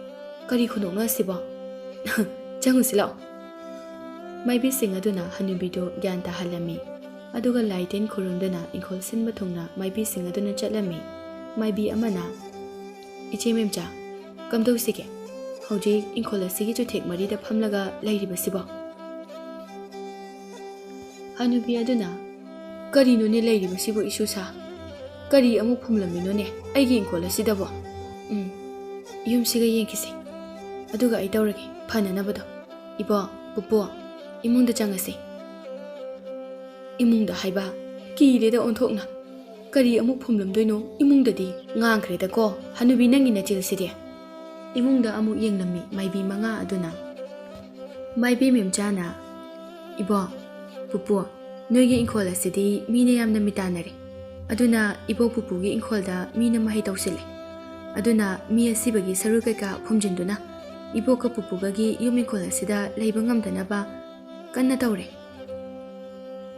ꯀꯔꯤ ꯈꯨꯅꯣꯛꯅꯣ ꯑꯁꯤꯕꯣ? ꯆꯪꯉꯨꯁꯤ ꯂꯥꯛꯑꯣ꯫" ꯃꯥꯏꯕꯤꯁꯤꯡ ꯑꯗꯨꯅ ꯍꯅꯨꯕꯤꯗꯨ ꯒ꯭ꯌꯥꯟ ꯇꯥꯍꯜꯂꯝꯃꯤ, ꯑꯗꯨꯒ ꯂꯥꯏ ꯇꯤꯟ ꯈꯨꯔꯨꯝꯗꯨꯅ ꯏꯪꯈꯣꯜ ꯁꯤꯟꯕ ꯊꯨꯡꯅ ꯃꯥꯏꯕꯤꯁꯤꯡ ꯑꯗꯨꯅ ꯆꯠꯂꯝꯃꯤ꯫ ꯃꯥꯏꯕꯤ ꯑꯃꯅ, "ꯏꯆꯦ ꯃꯦꯝꯆꯥ, ꯀꯝꯗꯧꯁꯤꯒꯦ? ꯍꯧꯖꯤꯛ ꯏꯪꯈꯣꯜ ꯑꯁꯤꯒꯤ ꯆꯨꯊꯦꯛ ꯃꯔꯤꯗ ꯐꯝꯂꯒ ꯂꯩꯔꯤꯕꯁꯤꯕꯣ?" ꯍꯅꯨꯕꯤ ꯑꯗꯨꯅ, "ꯀꯔꯤꯅꯣꯅꯦ ꯂꯩꯔꯤꯕꯁꯤꯕꯨ ꯏꯁꯨ ꯁꯥ? ꯀꯔꯤ ꯑꯃꯨꯛ ꯐꯨꯝꯂꯝꯃꯤꯅꯣꯅꯦ ꯑꯩꯒꯤ ꯏꯪꯈꯣꯜ ꯑꯁꯤꯗꯕꯣ?" ꯌꯨꯝꯁꯤꯒ ꯌꯦꯡꯈꯤꯁꯤ꯫ ꯑꯗꯨꯒ ꯑꯩ ꯇꯧꯔꯒꯦ ꯐꯅꯅꯕꯗꯣ꯫ ꯏꯕꯣꯛ, ꯄꯨꯄꯨ, ꯏꯃꯨꯡꯗ ꯆꯪꯉꯁꯤ꯫ ꯏꯃꯨꯡꯗ ꯍꯥꯏꯕ? ꯀꯤꯔꯦꯗ ꯑꯣꯟꯊꯣꯛꯅ꯫ ꯀꯔꯤ ꯑꯃꯨꯛ ꯐꯨꯝꯂꯝꯗꯣꯏꯅꯣ ꯏꯃꯨꯡꯗꯗꯤ? ꯉꯥꯡꯈ꯭ꯔꯦꯗꯀꯣ ꯍꯅꯨꯕꯤ ꯅꯪꯒꯤ ꯅꯆꯤꯜꯁꯤꯗꯤ꯫ ꯏꯃꯨꯡꯗ ꯑꯃꯨꯛ ꯌꯦꯡꯂꯝꯃꯤ ꯃꯥꯏꯕꯤ ꯃꯉꯥ ꯑꯗꯨꯅ꯫ ꯃꯥꯏꯕꯤ ꯃꯦꯝꯆꯥꯅ, "ꯏꯕꯣꯛ, ꯄꯨꯄꯨ, ꯅꯣꯏꯒꯤ ꯏꯪꯈꯣꯜ ꯑꯁꯤꯗꯤ ꯃꯤꯅ ꯌꯥꯝꯅ ꯃꯤꯇꯥꯟꯅꯔꯦ꯫ ꯑꯗꯨꯅ ꯏꯕꯣꯛ ꯄꯨꯄꯨꯒꯤ ꯏꯪꯈꯣꯜꯗ ꯃꯤꯅ ꯃꯍꯩ ꯇꯧꯁꯤꯜꯂꯦ꯫ ꯑꯗꯨꯅ ꯃꯤ ꯑꯁꯤꯕꯒꯤ ꯁꯔꯨ ꯀꯩꯀꯥ ꯐꯨꯝꯖꯤꯟꯗꯨꯅ ꯏꯕꯣꯛꯀ ꯄꯨꯄꯨꯒꯒꯤ ꯌꯨꯝ ꯏꯪꯈꯣꯜ ꯑꯁꯤꯗ ꯂꯩꯕ ꯉꯝꯗꯅꯕ ꯀꯟꯅ ꯇꯧꯔꯦ꯫"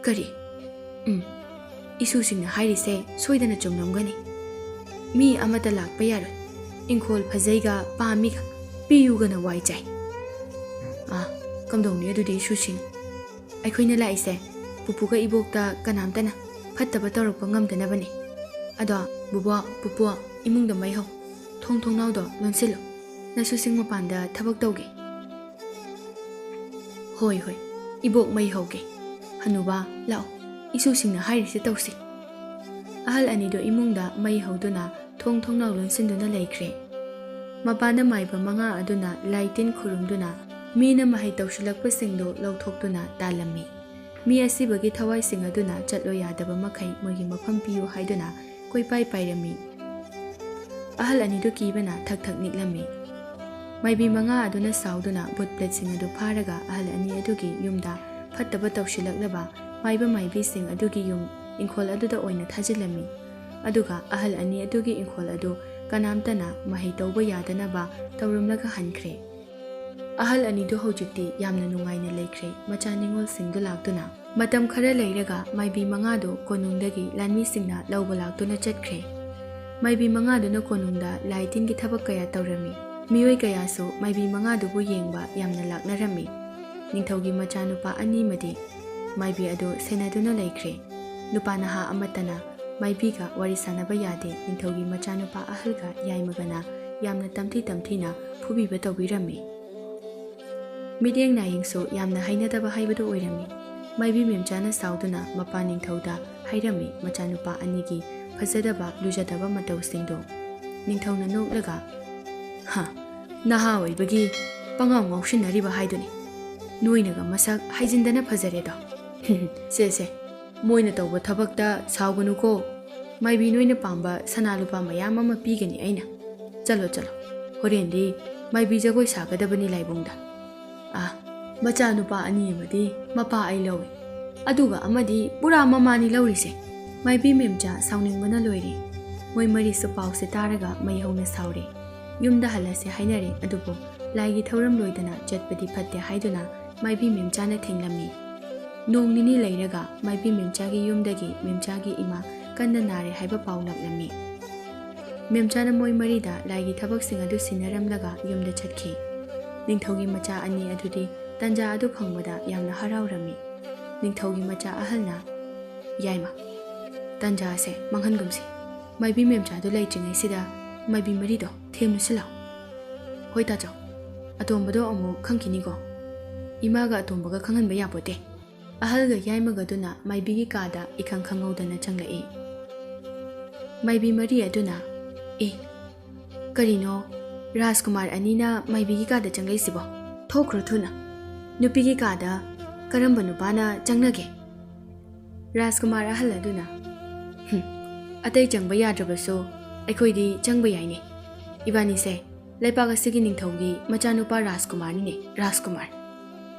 "ꯀꯔꯤ? ꯎꯝ, ꯏꯁꯨꯁꯤꯡꯅ ꯍꯥꯏꯔꯤꯁꯦ ꯁꯣꯏꯗꯅ ꯆꯨꯝꯂꯝꯒꯅꯤ꯫ ꯃꯤ ꯑꯃꯠꯇ ꯂꯥꯛꯄ ꯌꯥꯔꯣꯏ꯫ ꯏꯪꯈꯣꯜ ꯐꯖꯩꯒ ꯄꯥꯝꯃꯤꯒ ꯄꯤꯌꯨꯒꯅ ꯋꯥꯏ ꯆꯥꯏ꯫ ꯑꯥ, ꯀꯝꯗꯧꯅꯤ ꯑꯗꯨꯗꯤ ꯏꯁꯨꯁꯤꯡ? ꯑꯩꯈꯣꯏꯅ ꯂꯥꯛꯏꯁꯦ ꯄꯨꯄꯨꯒ ꯏꯕꯣꯛꯇ ꯀꯅꯥꯝꯇꯅ ꯐꯠꯇꯕ ꯇꯧꯔꯛꯄ ꯉꯝꯗꯅꯕꯅꯦ꯫ ꯑꯗꯣ ꯕꯨꯕꯣꯛ, ꯄꯨꯄꯨ, ꯏꯃꯨꯡꯗ ꯃꯩ ꯍꯧ꯫ ꯊꯣꯡ ꯊꯣꯡꯅꯥꯎꯗꯣ ꯂꯣꯟꯁꯤꯜꯂꯨ꯫ ꯅꯁꯨꯁꯤꯡ ꯃꯄꯥꯟꯗ ꯊꯕꯛ ꯇꯧꯒꯦ꯫" "ꯍꯣꯏ, ꯍꯣꯏ, ꯏꯕꯣꯛ ꯃꯩ ꯍꯧꯒꯦ꯫ ꯍꯅꯨꯕ, ꯂꯥꯛꯑꯣ, ꯏꯁꯨꯁꯤꯡꯅ ꯍꯥꯏꯔꯤꯁꯦ ꯇꯧꯁꯤ꯫" ꯑꯍꯜ ꯑꯅꯤꯗꯨ ꯏꯃꯨꯡꯗ ꯃꯩ ꯍꯧꯗꯨꯅ ꯊꯣꯡ ꯊꯣꯡꯅꯥꯎ ꯂꯣꯟꯁꯤꯟꯗꯨꯅ ꯂꯩꯈ꯭ꯔꯦ꯫ ꯃꯄꯥꯟꯗ ꯃꯥꯏꯕ ꯃꯉꯥ ꯑꯗꯨꯅ ꯂꯥꯏ ꯇꯤꯟ ꯈꯨꯔꯨꯝꯗꯨꯅ ꯃꯤꯅ ꯃꯍꯩ ꯇꯧꯁꯤꯜꯂꯛꯄꯁꯤꯡꯗꯨ ꯂꯧꯊꯣꯛꯇꯨꯅ ꯇꯥꯜꯂꯝꯃꯤ꯫ ꯃꯤ ꯑꯁꯤꯕꯒꯤ ꯊꯋꯥꯏꯁꯤꯡ ꯑꯗꯨꯅ ꯆꯠꯂꯣ ꯌꯥꯗꯕ ꯃꯈꯩ ꯃꯣꯏꯒꯤ ꯃꯐꯝ ꯄꯤꯌꯨ ꯍꯥꯏꯗꯨꯅ ꯀꯣꯏꯄꯥꯏ ꯄꯥꯏꯔꯝꯃꯤ꯫ ꯑꯍꯜ ꯑꯅꯤꯗꯨ ꯀꯤꯕꯅ ꯊꯛ ꯊꯛ ꯅꯤꯛꯂꯝꯃꯤ꯫ ꯃꯥꯏꯕꯤ ꯃꯉꯥ ꯑꯗꯨꯅ ꯁꯥꯎꯗꯨꯅ ꯚꯨꯠ ꯄ꯭ꯔꯦꯠꯁꯤꯡ ꯑꯗꯨ ꯐꯥꯔꯒ ꯑꯍꯜ ꯑꯅꯤ ꯑꯗꯨꯒꯤ ꯌꯨꯝꯗ ꯐꯠꯇꯕ ꯇꯧꯁꯤꯜꯂꯛꯂꯕ ꯃꯥꯏꯕ ꯃꯥꯏꯕꯤꯁꯤꯡ ꯑꯗꯨꯒꯤ ꯌꯨꯝ ꯏꯪꯈꯣꯜ ꯑꯗꯨꯗ ꯑꯣꯏꯅ ꯊꯥꯖꯤꯜꯂꯝꯃꯤ꯫ ꯑꯗꯨꯒ ꯑꯍꯜ ꯑꯅꯤ ꯑꯗꯨꯒꯤ ꯏꯪꯈꯣꯜ ꯑꯗꯨ ꯀꯅꯥꯝꯇꯅ ꯃꯍꯩ ꯇꯧꯕ ꯌꯥꯗꯅꯕ ꯇꯧꯔꯝꯂꯒ ꯍꯟꯈ꯭ꯔꯦ꯫ ꯑꯍꯜ ꯑꯅꯤꯗꯨ ꯍꯧꯖꯤꯛꯇꯤ ꯌꯥꯝꯅ ꯅꯨꯡꯉꯥꯏꯅ ꯂꯩꯈ꯭ꯔꯦ, ꯃꯆꯥ ꯅꯤꯉꯣꯜꯁꯤꯡꯗꯨ ꯂꯥꯛꯇꯨꯅ꯫ ꯃꯇꯝ ꯈꯔ ꯂꯩꯔꯒ ꯃꯥꯏꯕꯤ ꯃꯉꯥꯗꯨ ꯀꯣꯅꯨꯡꯗꯒꯤ ꯂꯥꯟꯃꯤꯁꯤꯡꯅ ꯂꯧꯕ ꯂꯥꯛꯇꯨꯅ ꯆꯠꯈ꯭ꯔꯦ꯫ ꯃꯥꯏꯕꯤ ꯃꯉꯥꯗꯨꯅ ꯀꯣꯅꯨꯡꯗ ꯂꯥꯏ ꯇꯤꯟꯒꯤ ꯊꯕꯛ ꯀꯌꯥ ꯇꯧꯔꯝꯃꯤ꯫ ꯃꯤꯑꯣꯏ ꯀꯌꯥꯁꯨ ꯃꯥꯏꯕꯤ ꯃꯉꯥꯗꯨꯕꯨ ꯌꯦꯡꯕ ꯌꯥꯝꯅ ꯂꯥꯛꯅꯔꯝꯃꯤ꯫ ꯅꯤꯡꯊꯧꯒꯤ ꯃꯆꯥꯅꯨꯄꯥ ꯑꯅꯤꯃꯗꯤ ꯃꯥꯏꯕꯤ ꯑꯗꯨ ꯁꯦꯟꯅꯗꯨꯅ ꯂꯩꯈ꯭ꯔꯦ꯫ ꯅꯨꯄꯥ ꯅꯍꯥ ꯑꯃꯠꯇꯅ ꯃꯥꯏꯕꯤꯒ ꯋꯥꯔꯤ ꯁꯥꯟꯅꯕ ꯌꯥꯗꯦ꯫ ꯅꯤꯡꯊꯧꯒꯤ ꯃꯆꯥꯅꯨꯄꯥ ꯑꯍꯜꯒ ꯌꯥꯏꯃꯒꯅ ꯌꯥꯝꯅ ꯇꯝꯊꯤ ꯇꯝꯊꯤꯅ ꯐꯨꯕꯤꯕ ꯇꯧꯕꯤꯔꯝꯃꯤ꯫ ꯃꯤꯠꯌꯦꯡ ꯅꯥꯌꯦꯡꯁꯨ ꯌꯥꯝꯅ ꯍꯩꯅꯗꯕ ꯍꯥꯏꯕꯗꯨ ꯑꯣꯏꯔꯝꯃꯤ꯫ ꯃꯥꯏꯕꯤ ꯃꯦꯝꯆꯥꯅ ꯁꯥꯎꯗꯨꯅ ꯃꯄꯥ ꯅꯤꯡꯊꯧꯗ ꯍꯥꯏꯔꯝꯃꯤ ꯃꯆꯥꯅꯨꯄꯥ ꯑꯅꯤꯒꯤ ꯐꯖꯗꯕ ꯂꯨꯖꯗꯕ ꯃꯇꯧꯁꯤꯡꯗꯨ꯫ ꯅꯤꯡꯊꯧꯅ ꯅꯣꯛꯂꯒ, ꯍꯥ, ꯅꯍꯥ ꯑꯣꯏꯕꯒꯤ ꯄꯉꯥꯎ ꯉꯥꯎꯁꯤꯟꯅꯔꯤꯕ ꯍꯥꯏꯗꯨꯅꯤ꯫ ꯅꯣꯏꯅꯒ ꯃꯁꯛ ꯍꯥꯏꯖꯤꯟꯗꯅ ꯐꯖꯔꯦꯗꯣ꯫ ꯁꯦ ꯁꯦ, ꯃꯣꯏꯅ ꯇꯧꯕ ꯊꯕꯛꯇ ꯁꯥꯎꯒꯅꯨꯀꯣ꯫ ꯃꯥꯏꯕꯤ, ꯅꯣꯏꯅ ꯄꯥꯝꯕ ꯁꯅꯥ ꯂꯨꯄꯥ ꯃꯌꯥꯝ ꯑꯃ ꯄꯤꯒꯅꯤ ꯑꯩꯅ꯫ ꯆꯠꯂꯣ ꯆꯠꯂꯣ, ꯍꯣꯔꯦꯟꯗꯤ ꯃꯥꯏꯕꯤ ꯖꯒꯣꯏ ꯁꯥꯒꯗꯕꯅꯤ ꯂꯥꯏꯕꯨꯡꯗ꯫ ꯑꯥ, ꯃꯆꯥꯅꯨꯄꯥ ꯑꯅꯤ ꯑꯃꯗꯤ ꯃꯄꯥ ꯑꯩ ꯂꯧꯏ, ꯑꯗꯨꯒ ꯑꯃꯗꯤ ꯄꯨꯔꯥ ꯃꯃꯥꯅꯤ ꯂꯧꯔꯤꯁꯦ꯫ ꯃꯥꯏꯕꯤ ꯃꯦꯝꯆꯥ ꯁꯥꯎꯅꯤꯡꯕꯅ ꯂꯣꯏꯔꯦ꯫ ꯃꯣꯏ ꯃꯔꯤꯁꯨ ꯄꯥꯎꯁꯦ ꯇꯥꯔꯒ ꯃꯩ ꯍꯧꯅ ꯁꯥꯎꯔꯦ꯫ ꯌꯨꯝꯗ ꯍꯜꯂꯁꯦ ꯍꯥꯏꯅꯔꯦ, ꯑꯗꯨꯕꯨ ꯂꯥꯏꯒꯤ ꯊꯧꯔꯝ ꯂꯣꯏꯗꯅ ꯆꯠꯄꯗꯤ ꯐꯠꯇꯦ ꯍꯥꯏꯗꯨꯅ ꯃꯥꯏꯕꯤ ꯃꯦꯝꯆꯥꯅ ꯊꯤꯡꯂꯝꯃꯤ꯫ ꯅꯣꯡ ꯅꯤꯅꯤ ꯂꯩꯔꯒ ꯃꯥꯏꯕꯤ ꯃꯦꯝꯆꯥꯒꯤ ꯌꯨꯝꯗꯒꯤ ꯃꯦꯝꯆꯥꯒꯤ ꯏꯃꯥ ꯀꯟꯅ ꯅꯥꯔꯦ ꯍꯥꯏꯕ ꯄꯥꯎ ꯂꯥꯛꯂꯝꯃꯤ꯫ ꯃꯦꯝꯆꯥꯅ ꯃꯣꯏ ꯃꯔꯤꯗ ꯂꯥꯏꯒꯤ ꯊꯕꯛꯁꯤꯡ ꯑꯗꯨ ꯁꯤꯟꯅꯔꯝꯂꯒ ꯌꯨꯝꯗ ꯆꯠꯈꯤ꯫ ꯅꯤꯡꯊꯧꯒꯤ ꯃꯆꯥ ꯑꯅꯤ ꯑꯗꯨꯗꯤ ꯇꯟꯖꯥ ꯑꯗꯨ ꯐꯪꯕꯗ ꯌꯥꯝꯅ ꯍꯔꯥꯎꯔꯝꯃꯤ꯫ ꯅꯤꯡꯊꯧꯒꯤ ꯃꯆꯥ ꯑꯍꯜꯅ, "ꯌꯥꯏꯃ, ꯇꯟꯖꯥꯁꯦ ꯃꯥꯡꯍꯟꯒꯨꯝꯁꯤ꯫ ꯃꯥꯏꯕꯤ ꯃꯦꯝꯆꯥꯗꯨ ꯂꯩꯇ꯭ꯔꯤꯉꯩꯁꯤꯗ ꯃꯥꯏꯕꯤ ꯃꯔꯤꯗꯣ ꯊꯦꯝꯂꯨꯁꯤ ꯂꯥꯎ꯫" "ꯍꯣꯏ ꯇꯥꯆꯧ, ꯑꯇꯣꯝꯕꯗꯣ ꯑꯃꯨꯛ ꯈꯪꯈꯤꯅꯤꯀꯣ꯫ ꯏꯃꯥꯒ ꯑꯇꯣꯝꯕꯒ ꯈꯪꯍꯟꯕ ꯌꯥꯄꯣꯠꯇꯦ꯫" ꯑꯍꯜꯒ ꯌꯥꯏꯃꯒꯗꯨꯅ ꯃꯥꯏꯕꯤꯒꯤ ꯀꯥꯗ ꯏꯈꯪ ꯈꯪꯍꯧꯗꯅ ꯆꯪꯂꯛꯏ꯫ ꯃꯥꯏꯕꯤ ꯃꯔꯤ ꯑꯗꯨꯅ, "ꯑꯦ, ꯀꯔꯤꯅꯣ, ꯔꯥꯖꯀꯨꯃꯥꯔ ꯑꯅꯤꯅ ꯃꯥꯏꯕꯤꯒꯤ ꯀꯥꯗ ꯆꯪꯂꯛꯏꯁꯤꯕꯣ? ꯊꯣꯛꯈ꯭ꯔꯣ ꯊꯨꯅ꯫ ꯅꯨꯄꯤꯒꯤ ꯀꯥꯗ ꯀꯔꯝꯕ ꯅꯨꯄꯥꯅ ꯆꯪꯅꯒꯦ?" ꯔꯥꯖꯀꯨꯃꯥꯔ ꯑꯍꯜ ꯑꯗꯨꯅ, "ꯍꯨꯝ, ꯑꯇꯩ ꯆꯪꯕ ꯌꯥꯗ꯭ꯔꯕꯁꯨ ꯑꯩꯈꯣꯏꯗꯤ ꯆꯪꯕ ꯌꯥꯏꯅꯦ꯫ ꯏꯕꯥꯅꯤꯁꯦ ꯂꯩꯄꯥꯛ ꯑꯁꯤꯒꯤ ꯅꯤꯡꯊꯧꯒꯤ ꯃꯆꯥꯅꯨꯄꯥ ꯔꯥꯖꯀꯨꯃꯥꯔꯅꯤꯅꯦ, ꯔꯥꯖꯀꯨꯃꯥꯔ꯫"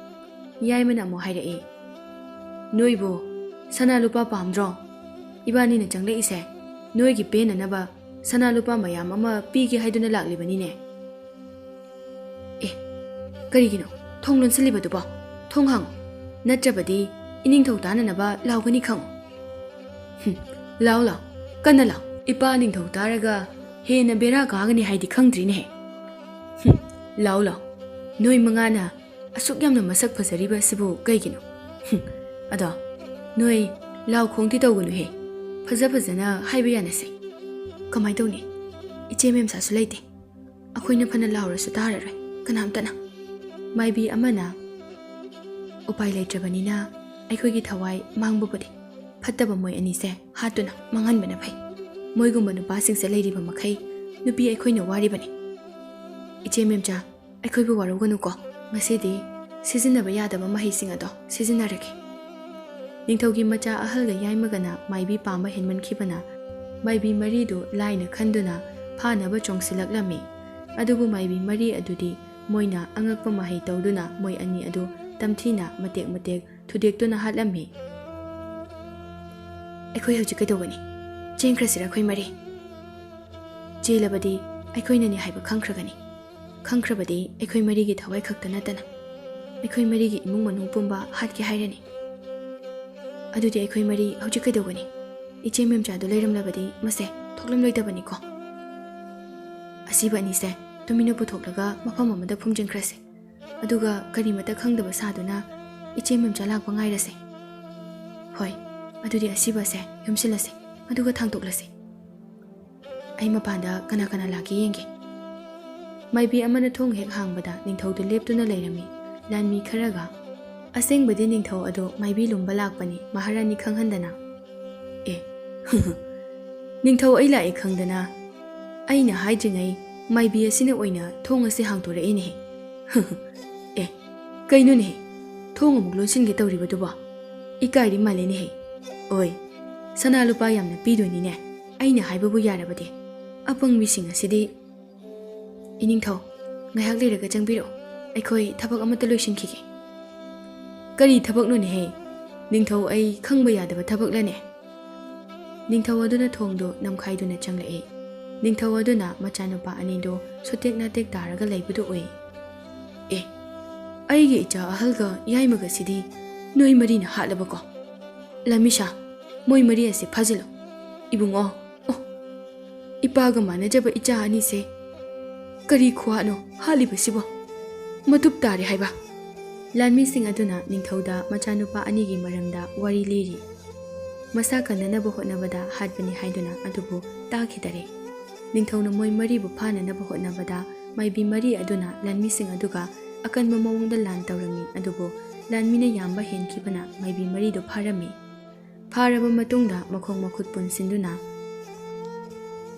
ꯌꯥꯏꯃꯅ ꯑꯃꯨꯛ ꯍꯥꯏꯔꯛꯏ, "ꯅꯣꯏꯕꯨ ꯁꯅꯥ ꯂꯨꯄꯥ ꯄꯥꯝꯗ꯭ꯔꯣ? ꯏꯕꯥꯅꯤꯅ ꯆꯪꯂꯛꯏꯁꯦ ꯅꯣꯏꯒꯤ ꯄꯦꯟꯅꯅꯕ ꯁꯅꯥ ꯂꯨꯄꯥ ꯃꯌꯥꯝ ꯑꯃ ꯄꯤꯒꯦ ꯍꯥꯏꯗꯨꯅ ꯂꯥꯛꯂꯤꯕꯅꯤꯅꯦ꯫" "ꯑꯦ, ꯀꯔꯤꯒꯤꯅꯣ ꯊꯣꯡ ꯂꯣꯟꯁꯤꯜꯂꯤꯕꯗꯨꯕꯣ? ꯊꯣꯡ ꯍꯥꯡꯉꯨ, ꯅꯠꯇ꯭ꯔꯕꯗꯤ ꯏꯅꯤꯡꯊꯧ ꯇꯥꯅꯅꯕ ꯂꯥꯎꯒꯅꯤ ꯈꯪꯉꯨ꯫" "ꯍꯨꯝ, ꯂꯥꯎ ꯂꯥꯎ, ꯀꯟꯅ ꯂꯥꯎ꯫ ꯏꯄꯥ ꯅꯤꯡꯊꯧ ꯇꯥꯔꯒ ꯍꯦꯟꯅ ꯕꯦꯔꯥ ꯀꯥꯒꯅꯤ ꯍꯥꯏꯗꯤ ꯈꯪꯗ꯭ꯔꯤꯅꯦꯍꯦ꯫ ꯍꯨꯝ, ꯂꯥꯎ ꯂꯥꯎ, ꯅꯣꯏ ꯃꯉꯥꯅ ꯑꯁꯨꯛ ꯌꯥꯝꯅ ꯃꯁꯛ ꯐꯖꯔꯤꯕ ꯑꯁꯤꯕꯨ ꯀꯩꯒꯤꯅꯣ? ꯍꯨꯝ, ꯑꯗꯣ ꯅꯣꯏ ꯂꯥꯎ ꯈꯣꯡꯗꯤ ꯇꯧꯒꯅꯨꯍꯦ꯫ ꯐꯖ ꯐꯖꯅ ꯍꯥꯏꯕ ꯌꯥꯅꯁꯦ꯫ ꯀꯃꯥꯏ ꯇꯧꯅꯤ? ꯏꯆꯦ ꯃꯦꯝꯁꯥꯁꯨ ꯂꯩꯇꯦ꯫ ꯑꯩꯈꯣꯏꯅ ꯐꯅ ꯂꯥꯎꯔꯁꯨ ꯇꯥꯔꯔꯣꯏ ꯀꯅꯥꯝꯇꯅ꯫" ꯃꯥꯏꯕꯤ ꯑꯃꯅ, "ꯎꯄꯥꯏ ꯂꯩꯇ꯭ꯔꯕꯅꯤꯅ ꯑꯩꯈꯣꯏꯒꯤ ꯊꯋꯥꯏ ꯃꯥꯡꯕꯕꯨꯗꯤ ꯐꯠꯇꯕ ꯃꯣꯏ ꯑꯅꯤꯁꯦ ꯍꯥꯠꯇꯨꯅ ꯃꯥꯡꯍꯟꯕꯅ ꯐꯩ꯫ ꯃꯣꯏꯒꯨꯝꯕ ꯅꯨꯄꯥꯁꯤꯡꯁꯦ ꯂꯩꯔꯤꯕ ꯃꯈꯩ ꯅꯨꯄꯤ ꯑꯩꯈꯣꯏꯅ ꯋꯥꯔꯤꯕꯅꯤ꯫" ꯏꯆꯦ ꯃꯦꯝꯆꯥ, ꯑꯩꯈꯣꯏꯕꯨ ꯋꯥꯔꯧꯒꯅꯨꯀꯣ꯫ ꯉꯁꯤꯗꯤ ꯁꯤꯖꯤꯟꯅꯕ ꯌꯥꯗꯕ ꯃꯍꯩꯁꯤꯡ ꯑꯗꯣ ꯁꯤꯖꯤꯟꯅꯔꯒꯦ꯫ ꯅꯤꯡꯊꯧꯒꯤ ꯃꯆꯥ ꯑꯍꯜꯒ ꯌꯥꯏꯃꯒꯅ ꯃꯥꯏꯕꯤ ꯄꯥꯝꯕ ꯍꯦꯟꯃꯟꯈꯤꯕꯅ ꯃꯥꯏꯕꯤ ꯃꯔꯤꯗꯨ ꯂꯥꯏꯅ ꯈꯟꯗꯨꯅ ꯐꯥꯅꯕ ꯆꯣꯡꯁꯤꯜꯂꯛꯂꯝꯃꯤ꯫ ꯑꯗꯨꯕꯨ ꯃꯥꯏꯕꯤ ꯃꯔꯤ ꯑꯗꯨꯗꯤ ꯃꯣꯏꯅ ꯑꯉꯛꯄ ꯃꯍꯩ ꯇꯧꯗꯨꯅ ꯃꯣꯏ ꯑꯅꯤ ꯑꯗꯨ ꯇꯝꯊꯤꯅ ꯃꯇꯦꯛ ꯃꯇꯦꯛ ꯊꯨꯗꯦꯛꯇꯨꯅ ꯍꯥꯠꯂꯝꯃꯤ꯫ ꯑꯩꯈꯣꯏ ꯍꯧꯖꯤꯛ ꯀꯩꯗꯧꯒꯅꯤ? ꯆꯦꯟꯈ꯭ꯔꯁꯤꯔ ꯑꯩꯈꯣꯏ ꯃꯔꯤ? ꯆꯦꯜꯂꯕꯗꯤ ꯑꯩꯈꯣꯏꯅꯅꯤ ꯍꯥꯏꯕ ꯈꯪꯈ꯭ꯔꯒꯅꯤ꯫ ꯈꯪꯈ꯭ꯔꯕꯗꯤ ꯑꯩꯈꯣꯏ ꯃꯔꯤꯒꯤ ꯊꯋꯥꯏ ꯈꯛꯇ ꯅꯠꯇꯅ ꯑꯩꯈꯣꯏ ꯃꯔꯤꯒꯤ ꯏꯃꯨꯡ ꯃꯅꯨꯡ ꯄꯨꯝꯕ ꯍꯥꯠꯀꯦ ꯍꯥꯏꯔꯅꯤ꯫ ꯑꯗꯨꯗꯤ ꯑꯩꯈꯣꯏ ꯃꯔꯤ ꯍꯧꯖꯤꯛ ꯀꯩꯗꯧꯒꯅꯤ? ꯏꯆꯦ ꯃꯦꯝꯆꯥꯗꯨ ꯂꯩꯔꯝꯂꯕꯗꯤ ꯃꯁꯦ ꯊꯣꯛꯂꯝꯂꯣꯏꯗꯕꯅꯤꯀꯣ꯫ ꯑꯁꯤꯕ ꯑꯅꯤꯁꯦ ꯇꯨꯃꯤꯟꯅ ꯄꯨꯊꯣꯛꯂꯒ ꯃꯐꯝ ꯑꯃꯗ ꯐꯨꯝꯖꯤꯟꯈ꯭ꯔꯁꯦ꯫ ꯑꯗꯨꯒ ꯀꯔꯤꯃꯇ ꯈꯪꯗꯕ ꯁꯥꯗꯨꯅ ꯏꯆꯦ ꯃꯦꯝꯆꯥ ꯂꯥꯛꯄ ꯉꯥꯏꯔꯁꯦ꯫ ꯍꯣꯏ, ꯑꯗꯨꯗꯤ ꯑꯁꯤꯕꯁꯦ ꯌꯣꯝꯁꯤꯜꯂꯁꯦ, ꯑꯗꯨꯒ ꯊꯥꯡꯇꯣꯛꯂꯁꯦ꯫ ꯑꯩ ꯃꯄꯥꯟꯗ ꯀꯅꯥ ꯀꯅꯥ ꯂꯥꯛꯀꯦ ꯌꯦꯡꯒꯦ꯫ ꯃꯥꯏꯕꯤ ꯑꯃꯅ ꯊꯣꯡ ꯍꯦꯛ ꯍꯥꯡꯕꯗ ꯅꯤꯡꯊꯧꯗꯨ ꯂꯦꯞꯇꯨꯅ ꯂꯩꯔꯝꯃꯤ꯫ ꯂꯥꯟꯃꯤ ꯈꯔꯒ, "ꯑꯁꯦꯡꯕꯗꯤ ꯅꯤꯡꯊꯧ ꯑꯗꯣ ꯃꯥꯏꯕꯤ ꯂꯨꯝꯕ ꯂꯥꯛꯄꯅꯤ, ꯃꯍꯥꯔꯥꯅꯤ ꯈꯪꯍꯟꯗꯅ"꯫ ꯑꯦ, ꯅꯤꯡꯊꯧ ꯑꯩ ꯂꯥꯛꯑꯦ ꯈꯪꯗꯅ? ꯑꯩꯅ ꯍꯥꯏꯗ꯭ꯔꯤꯉꯩ ꯃꯥꯏꯕꯤ ꯑꯁꯤꯅ ꯑꯣꯏꯅ ꯊꯣꯡ ꯑꯁꯤ ꯍꯥꯡꯗꯣꯔꯛꯏꯅꯦꯍꯦ꯫ ꯑꯦ, ꯀꯩꯅꯣꯅꯦꯍꯦ? ꯊꯣꯡ ꯑꯃꯨꯛ ꯂꯣꯟꯁꯤꯟꯒꯦ ꯇꯧꯔꯤꯕꯗꯨꯕꯣ? ꯏꯀꯥꯏꯔꯤ ꯃꯥꯜꯂꯦꯅꯦꯍꯦ꯫ ꯑꯣꯏ, ꯁꯅꯥ ꯂꯨꯄꯥ ꯌꯥꯝꯅ ꯄꯤꯗꯣꯏꯅꯤꯅꯦ, ꯑꯩꯅ ꯍꯥꯏꯕꯕꯨ ꯌꯥꯔꯕꯗꯤ꯫ ꯑꯄꯪꯕꯤꯁꯤꯡ ꯑꯁꯤꯗꯤ꯫ ꯏꯅꯤꯡꯊꯧ, ꯉꯥꯏꯍꯥꯛ ꯂꯩꯔꯒ ꯆꯪꯕꯤꯔꯛꯑꯣ, ꯑꯩꯈꯣꯏ ꯊꯕꯛ ꯑꯃꯠꯇ ꯂꯣꯏꯁꯤꯟꯈꯤꯒꯦ꯫ ꯀꯔꯤ ꯊꯕꯛꯅꯣꯅꯦꯍꯦ? ꯅꯤꯡꯊꯧ ꯑꯩ ꯈꯪꯕ ꯌꯥꯗꯕ ꯊꯕꯛꯂꯅꯦ? ꯅꯤꯡꯊꯧ ꯑꯗꯨꯅ ꯊꯣꯡꯗꯨ ꯅꯝꯈꯥꯏꯗꯨꯅ ꯆꯪꯂꯛꯏ꯫ ꯅꯤꯡꯊꯧ ꯑꯗꯨꯅ ꯃꯆꯥꯅꯨꯄꯥ ꯑꯅꯤꯗꯨ ꯁꯨꯇꯦꯛ ꯅꯥꯇꯦꯛ ꯇꯥꯔꯒ ꯂꯩꯕꯗꯨ ꯎꯏ꯫ ꯑꯦ, ꯑꯩꯒꯤ ꯏꯆꯥ ꯑꯍꯜꯒ ꯌꯥꯏꯃꯒꯁꯤꯗꯤ ꯅꯣꯏ ꯃꯔꯤꯅ ꯍꯥꯠꯂꯕꯀꯣ? ꯂꯥꯟꯃꯤꯁꯥ, ꯃꯣꯏ ꯃꯔꯤ ꯑꯁꯤ ꯐꯥꯖꯤꯜꯂꯨ꯫ ꯏꯕꯨꯡꯉꯣ, ꯑꯣ, ꯏꯄꯥꯒ ꯃꯥꯟꯅꯖꯕ ꯏꯆꯥ ꯑꯅꯤꯁꯦ ꯀꯔꯤ ꯈꯨꯍꯥꯠꯅꯣ ꯍꯥꯠꯂꯤꯕꯁꯤꯕꯣ? ꯃꯇꯨꯞ ꯇꯥꯔꯦ ꯍꯥꯏꯕ꯫ ꯂꯥꯟꯃꯤꯁꯤꯡ ꯑꯗꯨꯅ ꯅꯤꯡꯊꯧꯗ ꯃꯆꯥꯅꯨꯄꯥ ꯑꯅꯤꯒꯤ ꯃꯔꯝꯗ ꯋꯥꯔꯤ ꯂꯤꯔꯤ꯫ ꯃꯁꯥ ꯀꯟꯅꯅꯕ ꯍꯣꯠꯅꯕꯗ ꯍꯥꯠꯄꯅꯤ ꯍꯥꯏꯗꯨꯅ ꯑꯗꯨꯕꯨ ꯇꯥꯈꯤꯗꯔꯦ꯫ ꯅꯤꯡꯊꯧꯅ ꯃꯣꯏ ꯃꯔꯤꯕꯨ ꯐꯥꯅꯅꯕ ꯍꯣꯠꯅꯕꯗ ꯃꯥꯏꯕꯤ ꯃꯔꯤ ꯑꯗꯨꯅ ꯂꯥꯟꯃꯤꯁꯤꯡ ꯑꯗꯨꯒ ꯑꯀꯟꯕ ꯃꯑꯣꯡꯗ ꯂꯥꯟ ꯇꯧꯔꯝꯃꯤ, ꯑꯗꯨꯕꯨ ꯂꯥꯟꯃꯤꯅ ꯌꯥꯝꯕ ꯍꯦꯟꯈꯤꯕꯅ ꯃꯥꯏꯕꯤ ꯃꯔꯤꯗꯨ ꯐꯥꯔꯝꯃꯤ꯫ ꯐꯥꯔꯕ ꯃꯇꯨꯡꯗ ꯃꯈꯣꯡ ꯃꯈꯨꯠ ꯄꯨꯟꯁꯤꯟꯗꯨꯅ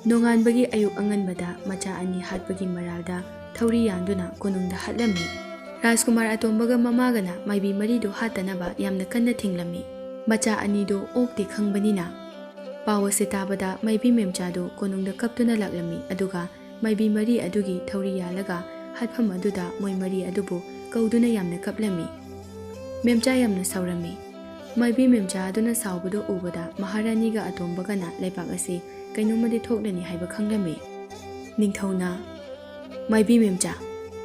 ꯅꯣꯡꯉꯥꯟꯕꯒꯤ ꯑꯌꯨꯛ ꯑꯉꯟꯕꯗ ꯃꯆꯥ ꯑꯅꯤ ꯍꯥꯠꯄꯒꯤ ꯃꯔꯥꯜꯗ ꯊꯧꯔꯤ ꯌꯥꯟꯗꯨꯅ ꯀꯣꯅꯨꯡꯗ ꯍꯥꯠꯂꯝꯃꯤ꯫ ꯔꯥꯖꯀꯨꯃꯥꯔ ꯑꯇꯣꯝꯕꯒ ꯃꯃꯥꯒꯅ ꯃꯥꯏꯕꯤ ꯃꯔꯤꯗꯨ ꯍꯥꯠꯇꯅꯕ ꯌꯥꯝꯅ ꯀꯟꯅ ꯊꯤꯡꯂꯝꯃꯤ꯫ ꯃꯆꯥ ꯑꯅꯤꯗꯨ ꯑꯣꯛꯇꯦ ꯈꯪꯕꯅꯤꯅ꯫ ꯄꯥꯎ ꯑꯁꯤ ꯇꯥꯕꯗ ꯃꯥꯏꯕꯤ ꯃꯦꯝꯆꯥꯗꯨ ꯀꯣꯅꯨꯡꯗ ꯀꯞꯇꯨꯅ ꯂꯥꯛꯂꯝꯃꯤ, ꯑꯗꯨꯒ ꯃꯥꯏꯕꯤ ꯃꯔꯤ ꯑꯗꯨꯒꯤ ꯊꯧꯔꯤ ꯌꯥꯜꯂꯒ ꯍꯥꯠꯐꯝ ꯑꯗꯨꯗ ꯃꯣꯏ ꯃꯔꯤ ꯑꯗꯨꯕꯨ ꯀꯧꯗꯨꯅ ꯌꯥꯝꯅ ꯀꯞꯂꯝꯃꯤ꯫ ꯃꯦꯝꯆꯥ ꯌꯥꯝꯅ ꯁꯥꯎꯔꯝꯃꯤ꯫ ꯃꯥꯏꯕꯤ ꯃꯦꯝꯆꯥ ꯑꯗꯨꯅ ꯁꯥꯎꯕꯗꯨ ꯎꯕꯗ ꯃꯍꯥꯔꯥꯅꯤꯒ ꯑꯇꯣꯝꯕꯒꯅ ꯂꯩꯕꯥꯛ ꯑꯁꯤ ꯀꯩꯅꯣꯝꯃꯗꯤ ꯊꯣꯛꯂꯅꯤ ꯍꯥꯏꯕ ꯈꯪꯂꯝꯃꯤ꯫ ꯅꯤꯡꯊꯧꯅ, "ꯃꯥꯏꯕꯤ ꯃꯦꯝꯆꯥ,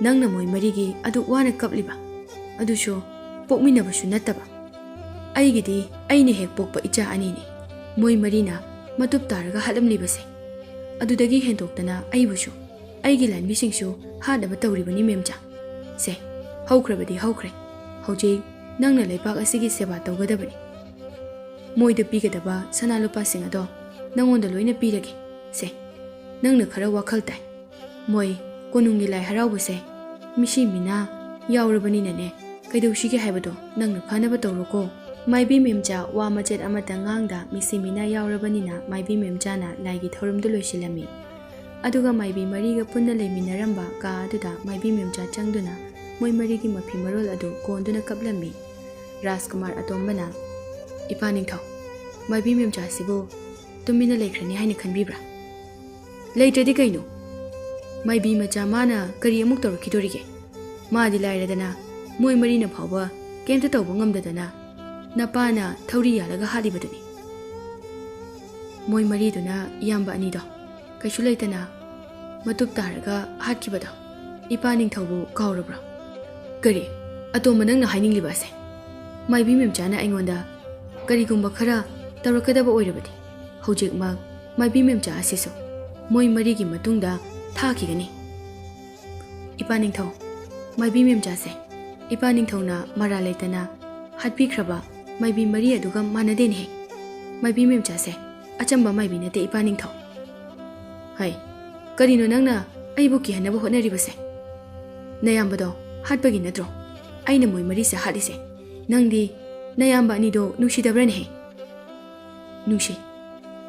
ꯅꯪꯅ ꯃꯣꯏ ꯃꯔꯤꯒꯤ ꯑꯗꯨꯛ ꯋꯥꯅ ꯀꯞꯂꯤꯕ, ꯑꯗꯨꯁꯨ ꯄꯣꯛꯃꯤꯟꯅꯕꯁꯨ ꯅꯠꯇꯕ꯫ ꯑꯩꯒꯤꯗꯤ ꯑꯩꯅ ꯍꯦꯛ ꯄꯣꯛꯄ ꯏꯆꯥ ꯑꯅꯤꯅꯤ꯫ ꯃꯣꯏ ꯃꯔꯤꯅ ꯃꯇꯨꯞ ꯇꯥꯔꯒ ꯍꯥꯠꯂꯝꯂꯤꯕꯁꯦ꯫ ꯑꯗꯨꯗꯒꯤ ꯍꯦꯟꯗꯣꯛꯇꯅ ꯑꯩꯕꯨꯁꯨ, ꯑꯩꯒꯤ ꯂꯥꯟꯃꯤꯁꯤꯡꯁꯨ ꯍꯥꯠꯅꯕ ꯇꯧꯔꯤꯕꯅꯤ ꯃꯦꯝꯆꯥ꯫ ꯁꯦ, ꯍꯧꯈ꯭ꯔꯕꯗꯤ ꯍꯧꯈ꯭ꯔꯦ꯫ ꯍꯧꯖꯤꯛ ꯅꯪꯅ ꯂꯩꯕꯥꯛ ꯑꯁꯤꯒꯤ ꯁꯦꯕꯥ ꯇꯧꯒꯗꯕꯅꯤ꯫ ꯃꯣꯏꯗ ꯄꯤꯒꯗꯕ ꯁꯅꯥ ꯂꯨꯄꯥꯁꯤꯡ ꯑꯗꯣ ꯅꯪꯉꯣꯟꯗ ꯂꯣꯏꯅ ꯄꯤꯔꯒꯦ꯫ ꯁꯦ, ꯅꯪꯅ ꯈꯔ ꯋꯥꯈꯜ ꯇꯥꯏ꯫ ꯃꯣꯏ ꯀꯣꯅꯨꯡꯒꯤ ꯂꯥꯏ ꯍꯔꯥꯎꯕꯁꯦ ꯃꯤꯁꯤ ꯃꯤꯅꯥ ꯌꯥꯎꯔꯕꯅꯤꯅꯅꯦ, ꯀꯩꯗꯧꯁꯤꯒꯦ ꯍꯥꯏꯕꯗꯣ ꯅꯪꯅ ꯐꯅꯕ ꯇꯧꯔꯣꯀꯣ꯫" ꯃꯥꯏꯕꯤ ꯃꯦꯝꯆꯥ ꯋꯥ ꯃꯆꯦꯠ ꯑꯃꯠꯇ ꯉꯥꯡꯗ ꯃꯤꯁꯤ ꯃꯤꯅꯥ ꯌꯥꯎꯔꯕꯅꯤꯅ ꯃꯥꯏꯕꯤ ꯃꯦꯝꯆꯥꯅ ꯂꯥꯏꯒꯤ ꯊꯧꯔꯝꯗꯨ ꯂꯣꯏꯁꯤꯜꯂꯝꯃꯤ꯫ ꯑꯗꯨꯒ ꯃꯥꯏꯕꯤ ꯃꯔꯤꯒ ꯄꯨꯟꯅ ꯂꯩꯃꯤꯟꯅꯔꯝꯕ ꯀꯥ ꯑꯗꯨꯗ ꯃꯥꯏꯕꯤ ꯃꯦꯝꯆꯥ ꯆꯪꯗꯨꯅ ꯃꯣꯏ ꯃꯔꯤꯒꯤ ꯃꯐꯤ ꯃꯔꯣꯜ ꯑꯗꯨ ꯀꯣꯟꯗꯨꯅ ꯀꯞꯂꯝꯃꯤ꯫ ꯔꯥꯖꯀꯨꯃꯥꯔ ꯑꯇꯣꯝꯕꯅ, "ꯏꯄꯥ ꯅꯤꯡꯊꯧ, ꯃꯥꯏꯕꯤ ꯃꯦꯝꯆꯥꯁꯤꯕꯨ ꯇꯨꯃꯤꯟꯅ ꯂꯩꯈ꯭ꯔꯅꯤ ꯍꯥꯏꯅ ꯈꯟꯕꯤꯕ꯭ꯔꯥ? ꯂꯩꯇ꯭ꯔꯗꯤ ꯀꯩꯅꯣ? ꯃꯥꯏꯕꯤ ꯃꯆꯥ ꯃꯥꯅ ꯀꯔꯤ ꯑꯃꯨꯛ ꯇꯧꯔꯛꯈꯤꯗꯣꯔꯤꯒꯦ? ꯃꯥꯗꯤ ꯂꯥꯏꯔꯗꯅ ꯃꯣꯏ ꯃꯔꯤꯅ ꯐꯥꯎꯕ ꯀꯩꯝꯇ ꯇꯧꯕ ꯉꯝꯗꯗꯅ ꯅꯄꯥꯅ ꯊꯧꯔꯤ ꯌꯥꯜꯂꯒ ꯍꯥꯠꯂꯤꯕꯗꯨꯅꯤ꯫" ꯃꯣꯏ ꯃꯔꯤꯗꯨꯅ ꯏꯌꯥꯝꯕ ꯑꯅꯤꯗꯣ ꯀꯩꯁꯨ ꯂꯩꯇꯅ ꯃꯇꯨꯞ ꯇꯥꯔꯒ ꯍꯥꯠꯈꯤꯕꯗꯣ ꯏꯄꯥ ꯅꯤꯡꯊꯧꯕꯨ ꯀꯥꯎꯔꯕ꯭ꯔꯣ? ꯀꯔꯤ? ꯑꯇꯣꯝꯕ, ꯅꯪꯅ ꯍꯥꯏꯅꯤꯡꯂꯤꯕ ꯑꯁꯦ? ꯃꯥꯏꯕꯤ ꯃꯦꯝꯆꯥꯅ ꯑꯩꯉꯣꯟꯗ ꯀꯔꯤꯒꯨꯝꯕ ꯈꯔ ꯇꯧꯔꯛꯀꯗꯕ ꯑꯣꯏꯔꯕꯗꯤ ꯍꯧꯖꯤꯛꯃꯛ ꯃꯥꯏꯕꯤ ꯃꯦꯝꯆꯥ ꯑꯁꯤꯁꯨ ꯃꯣꯏ ꯃꯔꯤꯒꯤ ꯃꯇꯨꯡꯗ ꯊꯥꯈꯤꯒꯅꯤ꯫ ꯏꯄꯥ ꯅꯤꯡꯊꯧ, ꯃꯥꯏꯕꯤ ꯃꯦꯝꯆꯥꯁꯦ ꯏꯄꯥ ꯅꯤꯡꯊꯧꯅ ꯃꯔꯥꯜ ꯂꯩꯇꯅ ꯍꯥꯠꯄꯤꯈ꯭ꯔꯕ ꯃꯥꯏꯕꯤ ꯃꯔꯤ ꯑꯗꯨꯒ ꯃꯥꯟꯅꯗꯦꯅꯦꯍꯦ꯫ ꯃꯥꯏꯕꯤ ꯃꯦꯝꯆꯥꯁꯦ ꯑꯆꯝꯕ ꯃꯥꯏꯕꯤ ꯅꯠꯇꯦ, ꯏꯄꯥ ꯅꯤꯡꯊꯧ꯫ ꯍꯩ, ꯀꯔꯤꯅꯣ ꯅꯪꯅ ꯑꯩꯕꯨ ꯀꯤꯍꯟꯅꯕ ꯍꯣꯠꯅꯔꯤꯕꯁꯦ? ꯅꯌꯥꯝꯕꯗꯣ ꯍꯥꯠꯄꯒꯤ ꯅꯠꯇ꯭ꯔꯣ ꯑꯩꯅ ꯃꯣꯏ ꯃꯔꯤꯁꯦ ꯍꯥꯠꯂꯤꯁꯦ? ꯅꯪꯗꯤ ꯅꯌꯥꯝꯕ ꯑꯅꯤꯗꯣ ꯅꯨꯡꯁꯤꯗꯕ꯭ꯔꯅꯦꯍꯦ? ꯅꯨꯡꯁꯤ,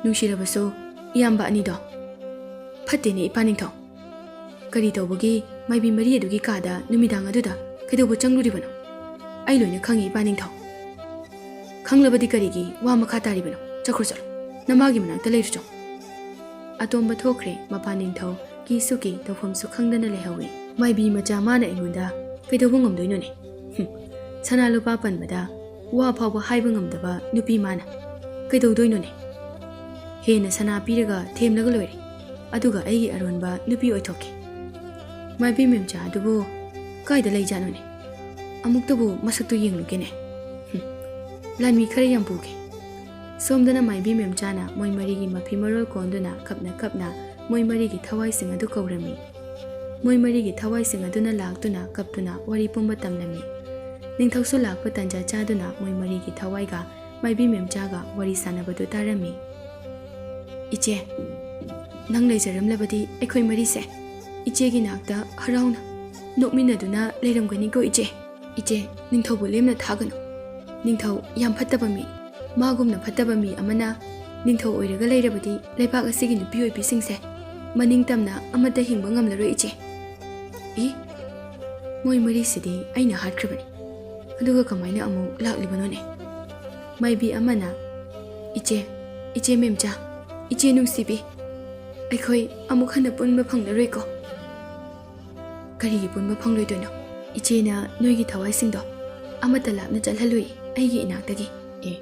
ꯅꯨꯡꯁꯤꯔꯕꯁꯨ ꯏꯌꯥꯝꯕ ꯑꯅꯤꯗꯣ ꯐꯠꯇꯦꯅꯦ, ꯏꯄꯥ ꯅꯤꯡꯊꯧ꯫ "ꯀꯔꯤ ꯇꯧꯕꯒꯤ ꯃꯥꯏꯕꯤ ꯃꯔꯤ ꯑꯗꯨꯒꯤ ꯀꯥꯗ ꯅꯨꯃꯤꯗꯥꯡ ꯑꯗꯨꯗ ꯀꯩꯗꯧꯕ ꯆꯪꯂꯨꯔꯤꯕꯅꯣ? ꯑꯩ ꯂꯣꯏꯅ ꯈꯪꯉꯤ, ꯏꯄꯥ ꯅꯤꯡꯊꯧ꯫ ꯈꯪꯂꯕꯗꯤ ꯀꯔꯤꯒꯤ ꯋꯥ ꯃꯈꯥ ꯇꯥꯔꯤꯕꯅꯣ? ꯆꯠꯈ꯭ꯔꯣ ꯆꯠꯂꯣ, ꯅꯃꯥꯒꯤ ꯃꯅꯥꯛꯇ ꯂꯩꯔꯨꯆꯣ"꯫ ꯑꯇꯣꯝꯕ ꯊꯣꯛꯈ꯭ꯔꯦ꯫ ꯃꯄꯥ ꯅꯤꯡꯊꯧ ꯀꯤꯁꯨ ꯀꯤ, ꯇꯧꯐꯝꯁꯨ ꯈꯪꯗꯅ ꯂꯩꯍꯧꯏ꯫ ꯃꯥꯏꯕꯤ ꯃꯆꯥ ꯃꯥꯅ ꯑꯩꯉꯣꯟꯗ ꯀꯩꯗꯧꯕ ꯉꯝꯗꯣꯏꯅꯣꯅꯦ? ꯍꯨꯝ, ꯁꯅꯥ ꯂꯨꯄꯥ ꯄꯟꯕꯗ ꯋꯥ ꯐꯥꯎꯕ ꯍꯥꯏꯕ ꯉꯝꯗꯕ ꯅꯨꯄꯤ ꯃꯥꯅ ꯀꯩꯗꯧꯗꯣꯏꯅꯣꯅꯦ? ꯍꯦꯟꯅ ꯁꯅꯥ ꯄꯤꯔꯒ ꯊꯦꯝꯂꯒ ꯂꯣꯏꯔꯦ, ꯑꯗꯨꯒ ꯑꯩꯒꯤ ꯑꯔꯣꯟꯕ ꯅꯨꯄꯤ ꯑꯣꯏꯊꯣꯛꯀꯦ꯫ ꯃꯥꯏꯕꯤ ꯃꯦꯝꯆꯥ ꯑꯗꯨꯕꯨ ꯀꯥꯏꯗ ꯂꯩꯖꯥꯠꯅꯣꯅꯦ? ꯑꯃꯨꯛꯇꯕꯨ ꯃꯁꯛꯇꯨ ꯌꯦꯡꯂꯨꯒꯦꯅꯦ꯫ ꯍꯨꯝ, ꯂꯥꯟꯃꯤ ꯈꯔ ꯌꯥꯝ ꯄꯨꯒꯦ꯫ ꯁꯣꯝꯗꯅ ꯃꯥꯏꯕꯤ ꯃꯦꯝꯆꯥꯅ ꯃꯣꯏ ꯃꯔꯤꯒꯤ ꯃꯐꯤ ꯃꯔꯣꯜ ꯀꯣꯟꯗꯨꯅ ꯀꯞꯅ ꯀꯞꯅ ꯃꯣꯏ ꯃꯔꯤꯒꯤ ꯊꯋꯥꯏꯁꯤꯡ ꯑꯗꯨ ꯀꯧꯔꯝꯃꯤ꯫ ꯃꯣꯏ ꯃꯔꯤꯒꯤ ꯊꯋꯥꯏꯁꯤꯡ ꯑꯗꯨꯅ ꯂꯥꯛꯇꯨꯅ ꯀꯞꯇꯨꯅ ꯋꯥꯔꯤ ꯄꯨꯝꯕ ꯇꯝꯂꯝꯃꯤ꯫ ꯅꯤꯡꯊꯧꯁꯨ ꯂꯥꯛꯄ ꯇꯟꯖꯥ ꯆꯥꯗꯨꯅ ꯃꯣꯏ ꯃꯔꯤꯒꯤ ꯊꯋꯥꯏꯒ ꯃꯥꯏꯕꯤ ꯃꯦꯝꯆꯥꯒ ꯋꯥꯔꯤ ꯁꯥꯟꯅꯕꯗꯨ ꯇꯥꯔꯝꯃꯤ꯫ "ꯏꯆꯦ, ꯅꯪ ꯂꯩꯖꯔꯝꯂꯕꯗꯤ ꯑꯩꯈꯣꯏ ꯃꯔꯤꯁꯦ ꯏꯆꯦꯒꯤ ꯅꯥꯛꯇ ꯍꯔꯥꯎꯅ ꯅꯣꯛꯃꯤꯟꯅꯗꯨꯅ ꯂꯩꯔꯝꯒꯅꯤꯀꯣ ꯏꯆꯦ꯫ ꯏꯆꯦ, ꯅꯤꯡꯊꯧꯕꯨ ꯂꯦꯝꯅ ꯊꯥꯒꯅꯨ꯫ ꯅꯤꯡꯊꯧ ꯌꯥꯝ ꯐꯠꯇꯕ ꯃꯤ꯫ ꯃꯥꯒꯨꯝꯅ ꯐꯠꯇꯕ ꯃꯤ ꯑꯃꯅ ꯅꯤꯡꯊꯧ ꯑꯣꯏꯔꯒ ꯂꯩꯔꯕꯗꯤ ꯂꯩꯕꯥꯛ ꯑꯁꯤꯒꯤ ꯅꯨꯄꯤ ꯑꯣꯏꯕꯤꯁꯤꯡꯁꯦ ꯃꯅꯤꯡ ꯇꯝꯅ ꯑꯃꯠꯇ ꯍꯤꯡꯕ ꯉꯝꯂꯔꯣꯏ ꯏꯆꯦ"꯫ "ꯏ, ꯃꯣꯏ ꯃꯔꯤꯁꯤꯗꯤ ꯑꯩꯅ ꯍꯥꯠꯈ꯭ꯔꯕꯅꯤ꯫ ꯑꯗꯨꯒ ꯀꯃꯥꯏꯅ ꯑꯃꯨꯛ ꯂꯥꯛꯂꯤꯕꯅꯣꯅꯦ?" ꯃꯥꯏꯕꯤ ꯑꯃꯅ, "ꯏꯆꯦ, ꯏꯆꯦ ꯃꯦꯝꯆꯥ, ꯏꯆꯦ ꯅꯨꯡꯁꯤꯕꯤ, ꯑꯩꯈꯣꯏ ꯑꯃꯨꯛ ꯍꯟꯅ ꯄꯨꯟꯕ ꯐꯪꯂꯔꯣꯏꯀꯣ"꯫ "ꯀꯔꯤꯒꯤ ꯄꯨꯟꯕ ꯐꯪꯂꯣꯏꯗꯣꯏꯅꯣ? ꯏꯆꯦꯅ ꯅꯣꯏꯒꯤ ꯊꯋꯥꯏꯁꯤꯡꯗꯣ ꯑꯃꯠꯇ ꯂꯥꯞꯅ ꯆꯠꯍꯜꯂꯨꯏ ꯑꯩꯒꯤ ꯏꯅꯥꯛꯇꯒꯤ"꯫ ꯑꯦ,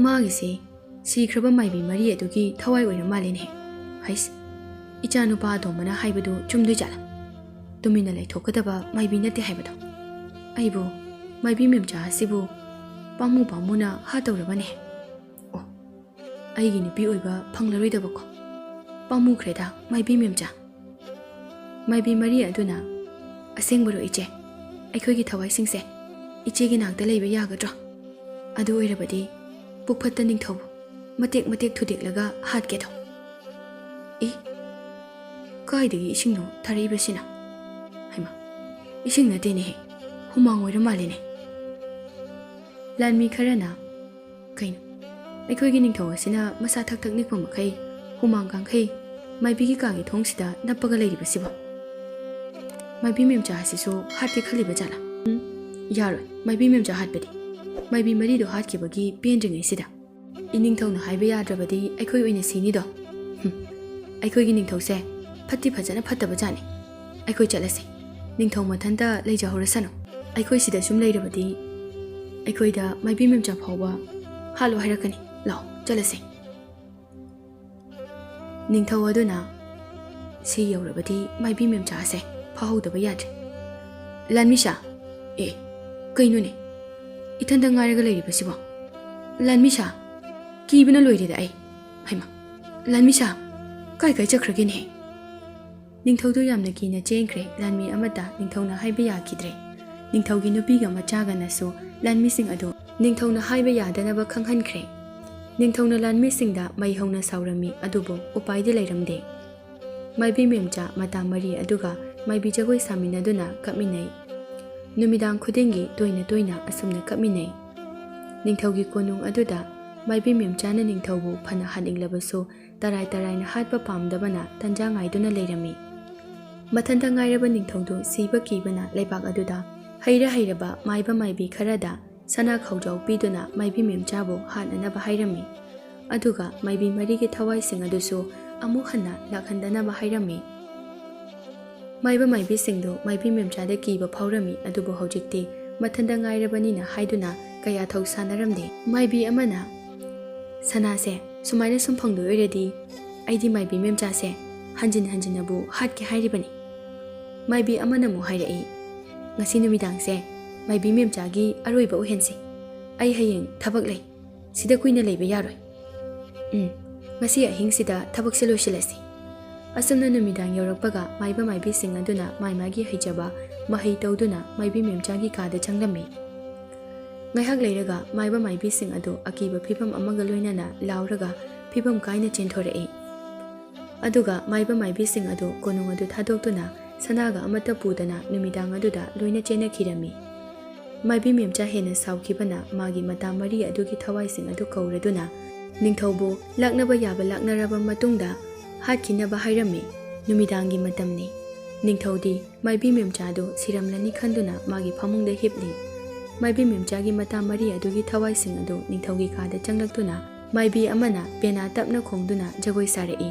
ꯃꯥꯒꯤꯁꯤ ꯁꯤꯈ꯭ꯔꯕ ꯃꯥꯏꯕꯤ ꯃꯔꯤ ꯑꯗꯨꯒꯤ ꯊꯋꯥꯏ ꯑꯣꯏꯔ ꯃꯥꯜꯂꯦꯅꯦ꯫ ꯍꯩꯁ, ꯏꯆꯥꯅꯨꯄꯥ ꯑꯇꯣꯝꯕꯅ ꯍꯥꯏꯕꯗꯨ ꯆꯨꯝꯗꯣꯏ ꯖꯥꯠꯂꯥ? ꯇꯨꯃꯤꯟꯅ ꯂꯩꯊꯣꯛꯀꯗꯕ ꯃꯥꯏꯕꯤ ꯅꯠꯇꯦ ꯍꯥꯏꯕꯗꯣ꯫ ꯑꯩꯕꯨ ꯃꯥꯏꯕꯤ ꯃꯦꯝꯆꯥ ꯑꯁꯤꯕꯨ ꯄꯥꯝꯃꯨ ꯄꯥꯝꯃꯨꯅ ꯍꯥꯠꯇꯧꯔꯕꯅꯦ꯫ ꯑꯣ, ꯑꯩꯒꯤ ꯅꯨꯄꯤ ꯑꯣꯏꯕ ꯐꯪꯂꯔꯣꯏꯗꯕꯀꯣ꯫ ꯄꯥꯝꯃꯨꯈ꯭ꯔꯦꯗ ꯃꯥꯏꯕꯤ ꯃꯦꯝꯆꯥ꯫ ꯃꯥꯏꯕꯤ ꯃꯔꯤ ꯑꯗꯨꯅ, "ꯑꯁꯦꯡꯕꯔꯣ ꯏꯆꯦ? ꯑꯩꯈꯣꯏꯒꯤ ꯊꯋꯥꯏꯁꯤꯡꯁꯦ ꯏꯆꯦꯒꯤ ꯅꯥꯛꯇ ꯂꯩꯕ ꯌꯥꯒꯗ꯭ꯔꯣ? ꯑꯗꯨ ꯑꯣꯏꯔꯕꯗꯤ ꯄꯨꯛꯐꯠꯇ ꯅꯤꯡꯊꯧꯕꯨ ꯃꯇꯦꯛ ꯃꯇꯦꯛ ꯊꯨꯗꯦꯛꯂꯒ ꯍꯥꯠꯀꯦꯗꯣ"꯫ "ꯏ, ꯀꯥꯏꯗꯒꯤ ꯏꯁꯤꯡꯅꯣ ꯊꯥꯔꯛꯏꯕꯁꯤꯅ? ꯍꯩꯃꯥ, ꯏꯁꯤꯡ ꯅꯠꯇꯦꯅꯦꯍꯦ, ꯍꯨꯃꯥꯡ ꯑꯣꯏꯔ ꯃꯥꯜꯂꯦꯅꯦ"꯫ ꯂꯥꯟꯃꯤ ꯈꯔꯅ, "ꯀꯩꯅꯣ, ꯑꯩꯈꯣꯏꯒꯤ ꯅꯤꯡꯊꯧ ꯑꯁꯤꯅ ꯃꯁꯥ ꯊꯛ ꯊꯛ ꯅꯤꯛꯄ ꯃꯈꯩ ꯍꯨꯃꯥꯡ ꯀꯥꯡꯈꯩ ꯃꯥꯏꯕꯤꯒꯤ ꯀꯥꯒꯤ ꯊꯣꯡꯁꯤꯗ ꯅꯞꯄꯒ ꯂꯩꯔꯤꯕꯁꯤꯕꯣ?" ꯃꯥꯏꯕꯤ ꯃꯦꯝꯆꯥ ꯑꯁꯤꯁꯨ ꯍꯥꯠꯀꯦ ꯈꯜꯂꯤꯕ ꯖꯥꯠꯂꯥ? ꯎꯝ, ꯌꯥꯔꯣꯏ, ꯃꯥꯏꯕꯤ ꯃꯦꯝꯆꯥ ꯍꯥꯠꯄꯗꯤ꯫ ꯃꯥꯏꯕꯤ ꯃꯔꯤꯗꯣ ꯍꯥꯠꯈꯤꯕꯒꯤ ꯄꯦꯟꯗ꯭ꯔꯤꯉꯩꯁꯤꯗ꯫ ꯏꯅꯤꯡꯊꯧꯅ ꯍꯥꯏꯕ ꯌꯥꯗ꯭ꯔꯕꯗꯤ ꯑꯩꯈꯣꯏ ꯑꯣꯏꯅ ꯁꯤꯅꯤꯗꯣ꯫ ꯍꯨꯝ, ꯑꯩꯈꯣꯏꯒꯤ ꯅꯤꯡꯊꯧꯁꯦ ꯐꯠꯇꯤ ꯐꯖꯅ ꯐꯠꯇꯕ ꯖꯥꯠꯅꯤ꯫ ꯑꯩꯈꯣꯏ ꯆꯠꯂꯁꯦ꯫ ꯅꯤꯡꯊꯧ ꯃꯊꯟꯇ ꯂꯩꯖꯍꯧꯔꯁꯅꯨ꯫ ꯑꯩꯈꯣꯏ ꯁꯤꯗ ꯁꯨꯝ ꯂꯩꯔꯕꯗꯤ ꯑꯩꯈꯣꯏꯗ ꯃꯥꯏꯕꯤ ꯃꯦꯝꯆꯥ ꯐꯥꯎꯕ ꯍꯥꯠꯂꯣ ꯍꯥꯏꯔꯛꯀꯅꯤ꯫ ꯂꯥꯛꯑꯣ, ꯆꯠꯂꯁꯦ꯫ ꯅꯤꯡꯊꯧ ꯑꯗꯨꯅ ꯁꯤ ꯌꯧꯔꯕꯗꯤ ꯃꯥꯏꯕꯤ ꯃꯦꯝꯆꯥꯁꯦ ꯐꯥꯍꯧꯗꯕ ꯌꯥꯗ꯭ꯔꯦ꯫ ꯂꯥꯟꯃꯤꯁꯥ, ꯑꯦ, ꯀꯩꯅꯣꯅꯦ? ꯏꯊꯟꯗ ꯉꯥꯏꯔꯒ ꯂꯩꯔꯤꯕꯁꯤꯕꯣ? ꯂꯥꯟꯃꯤꯁꯥ, ꯀꯤꯕꯅ ꯂꯣꯏꯔꯦꯗ ꯑꯩ꯫ ꯍꯩꯃꯥ, ꯂꯥꯟꯃꯤꯁꯥ, ꯀꯥꯏ ꯀꯥꯏ ꯆꯠꯈ꯭ꯔꯒꯦꯅꯦ? ꯅꯤꯡꯊꯧꯗꯨ ꯌꯥꯝꯅ ꯀꯤꯅ ꯆꯦꯟꯈ꯭ꯔꯦ꯫ ꯂꯥꯟꯃꯤ ꯑꯃꯠꯇ ꯅꯤꯡꯊꯧꯅ ꯍꯥꯏꯕ ꯌꯥꯈꯤꯗ꯭ꯔꯦ꯫ ꯅꯤꯡꯊꯧꯒꯤ ꯅꯨꯄꯤꯒ ꯃꯆꯥꯒꯅꯁꯨ ꯂꯥꯟꯃꯤꯁꯤꯡ ꯑꯗꯨ ꯅꯤꯡꯊꯧꯅ ꯍꯥꯏꯕ ꯌꯥꯗꯅꯕ ꯈꯪꯍꯟꯈ꯭ꯔꯦ꯫ ꯅꯤꯡꯊꯧꯅ ꯂꯥꯟꯃꯤꯁꯤꯡꯗ ꯃꯩ ꯍꯧꯅ ꯁꯥꯎꯔꯝꯃꯤ, ꯑꯗꯨꯕꯨ ꯎꯄꯥꯏꯗꯤ ꯂꯩꯔꯝꯗꯦ꯫ ꯃꯥꯏꯕꯤ ꯃꯦꯝꯆꯥ, ꯃꯇꯥ ꯃꯔꯤ ꯑꯗꯨꯒ ꯃꯥꯏꯕꯤ ꯖꯒꯣꯏ ꯁꯥꯃꯤꯟꯅꯗꯨꯅ ꯀꯞꯃꯤꯟꯅꯩ꯫ ꯅꯨꯃꯤꯗꯥꯡ ꯈꯨꯗꯤꯡꯒꯤ ꯇꯣꯏꯅ ꯇꯣꯏꯅ ꯑꯁꯨꯝꯅ ꯀꯞꯃꯤꯟꯅꯩ꯫ ꯅꯤꯡꯊꯧꯒꯤ ꯀꯣꯅꯨꯡ ꯑꯗꯨꯗ ꯃꯥꯏꯕꯤ ꯃꯦꯝꯆꯥꯅ ꯅꯤꯡꯊꯧꯕꯨ ꯐꯅ ꯍꯥꯠꯅꯤꯡꯂꯕꯁꯨ, ꯇꯔꯥꯏ ꯇꯔꯥꯏꯅ ꯍꯥꯠꯄ ꯄꯥꯝꯗꯕꯅ ꯇꯟꯖꯥ ꯉꯥꯏꯗꯨꯅ ꯂꯩꯔꯝꯃꯤ꯫ ꯃꯊꯟꯇ ꯉꯥꯏꯔꯕ ꯅꯤꯡꯊꯧꯗꯨ ꯁꯤꯕ ꯀꯤꯕꯅ ꯂꯩꯕꯥꯛ ꯑꯗꯨꯗ ꯍꯩꯔ ꯍꯩꯔꯕ ꯃꯥꯏꯕ ꯃꯥꯏꯕꯤ ꯈꯔꯗ ꯁꯅꯥ ꯈꯥꯎꯖꯥꯎ ꯄꯤꯗꯨꯅ ꯃꯥꯏꯕꯤ ꯃꯦꯝꯆꯥꯕꯨ ꯍꯥꯠꯅꯅꯕ ꯍꯥꯏꯔꯝꯃꯤ꯫ ꯑꯗꯨꯒ ꯃꯥꯏꯕꯤ ꯃꯔꯤꯒꯤ ꯊꯋꯥꯏꯁꯤꯡ ꯑꯗꯨꯁꯨ ꯑꯃꯨꯛ ꯍꯟꯅ ꯂꯥꯛꯍꯟꯗꯅꯕ ꯍꯥꯏꯔꯝꯃꯤ꯫ ꯃꯥꯏꯕ ꯃꯥꯏꯕꯤꯁꯤꯡꯗꯨ ꯃꯥꯏꯕꯤ ꯃꯦꯝꯆꯥꯗ ꯀꯤꯕ ꯐꯥꯎꯔꯝꯃꯤ, ꯑꯗꯨꯕꯨ ꯍꯧꯖꯤꯛꯇꯤ ꯃꯊꯟꯇ ꯉꯥꯏꯔꯕꯅꯤꯅ ꯍꯥꯏꯗꯨꯅ ꯀꯌꯥ ꯊꯧ ꯁꯥꯟꯅꯔꯝꯗꯦ꯫ ꯃꯥꯏꯕꯤ ꯑꯃꯅ, "ꯁꯅꯥꯁꯦ ꯁꯨꯃꯥꯏꯅ ꯁꯨꯝ ꯐꯪꯗꯣꯏ ꯑꯣꯏꯔꯗꯤ ꯑꯩꯗꯤ ꯃꯥꯏꯕꯤ ꯃꯦꯝꯆꯥꯁꯦ ꯍꯟꯖꯤꯟ ꯍꯟꯖꯤꯟꯅꯕꯨ ꯍꯥꯠꯀꯦ ꯍꯥꯏꯔꯤꯕꯅꯤ꯫" ꯃꯥꯏꯕꯤ ꯑꯃꯅ ꯑꯃꯨꯛ ꯍꯥꯏꯔꯛꯏ, "ꯉꯁꯤ ꯅꯨꯃꯤꯗꯥꯡꯁꯦ ꯃꯥꯏꯕꯤ ꯃꯦꯝꯆꯥꯒꯤ ꯑꯔꯣꯏꯕ ꯑꯣꯏꯍꯟꯁꯤ꯫ ꯑꯩ ꯍꯌꯦꯡ ꯊꯕꯛ ꯂꯩ꯫ ꯁꯤꯗ ꯀꯨꯏꯅ ꯂꯩꯕ ꯌꯥꯔꯣꯏ꯫ ꯎꯝ, ꯉꯁꯤ ꯑꯍꯤꯡꯁꯤꯗ ꯊꯕꯛꯁꯦ ꯂꯣꯏꯁꯤꯜꯂꯁꯤ꯫" ꯑꯁꯨꯝꯅ ꯅꯨꯃꯤꯗꯥꯡ ꯌꯧꯔꯛꯄꯒ ꯃꯥꯏꯕ ꯃꯥꯏꯕꯤꯁꯤꯡ ꯑꯗꯨꯅ ꯃꯥꯏ ꯃꯥꯒꯤ ꯍꯩꯖꯕ ꯃꯍꯩ ꯇꯧꯗꯨꯅ ꯃꯥꯏꯕꯤ ꯃꯦꯝꯆꯥꯒꯤ ꯀꯥꯗ ꯆꯪꯂꯝꯃꯤ꯫ ꯉꯥꯏꯍꯥꯛ ꯂꯩꯔꯒ ꯃꯥꯏꯕ ꯃꯥꯏꯕꯤꯁꯤꯡ ꯑꯗꯨ ꯑꯀꯤꯕ ꯐꯤꯚꯝ ꯑꯃꯒ ꯂꯣꯏꯅꯅ ꯂꯥꯎꯔꯒ ꯐꯤꯚꯝ ꯀꯥꯏꯅ ꯆꯦꯟꯊꯣꯔꯛꯏ꯫ ꯑꯗꯨꯒ ꯃꯥꯏꯕ ꯃꯥꯏꯕꯤꯁꯤꯡ ꯑꯗꯨ ꯀꯣꯅꯨꯡ ꯑꯗꯨ ꯊꯥꯗꯣꯛꯇꯨꯅ ꯁꯅꯥꯒ ꯑꯃꯠꯇ ꯄꯨꯗꯅ ꯅꯨꯃꯤꯗꯥꯡ ꯑꯗꯨꯗ ꯂꯣꯏꯅ ꯆꯦꯟꯅꯈꯤꯔꯝꯃꯤ꯫ ꯃꯥꯏꯕꯤ ꯃꯦꯝꯆꯥ ꯍꯦꯟꯅ ꯁꯥꯎꯈꯤꯕꯅ ꯃꯥꯒꯤ ꯃꯇꯥ ꯃꯔꯤ ꯑꯗꯨꯒꯤ ꯊꯋꯥꯏꯁꯤꯡ ꯑꯗꯨ ꯀꯧꯔꯗꯨꯅ ꯅꯤꯡꯊꯧꯕꯨ ꯂꯥꯛꯅꯕ ꯌꯥꯕ ꯂꯥꯛꯅꯔꯕ ꯃꯇꯨꯡꯗ ꯍꯥꯠꯈꯤꯅꯕ ꯍꯥꯏꯔꯝꯃꯤ꯫ ꯅꯨꯃꯤꯗꯥꯡꯒꯤ ꯃꯇꯝꯅꯤ꯫ ꯅꯤꯡꯊꯧꯗꯤ ꯃꯥꯏꯕꯤ ꯃꯦꯝꯆꯥꯗꯨ ꯁꯤꯔꯝꯂꯅꯤ ꯈꯟꯗꯨꯅ ꯃꯥꯒꯤ ꯐꯃꯨꯡꯗ ꯍꯤꯞꯂꯤ꯫ ꯃꯥꯏꯕꯤ ꯃꯦꯝꯆꯥꯒꯤ ꯃꯇꯥ ꯃꯔꯤ ꯑꯗꯨꯒꯤ ꯊꯋꯥꯏꯁꯤꯡ ꯑꯗꯨ ꯅꯤꯡꯊꯧꯒꯤ ꯀꯥꯗ ꯆꯪꯂꯛꯇꯨꯅ ꯃꯥꯏꯕꯤ ꯑꯃꯅ ꯄꯦꯅꯥ ꯇꯞꯅ ꯈꯣꯡꯗꯨꯅ ꯖꯒꯣꯏ ꯁꯥꯔꯛꯏ꯫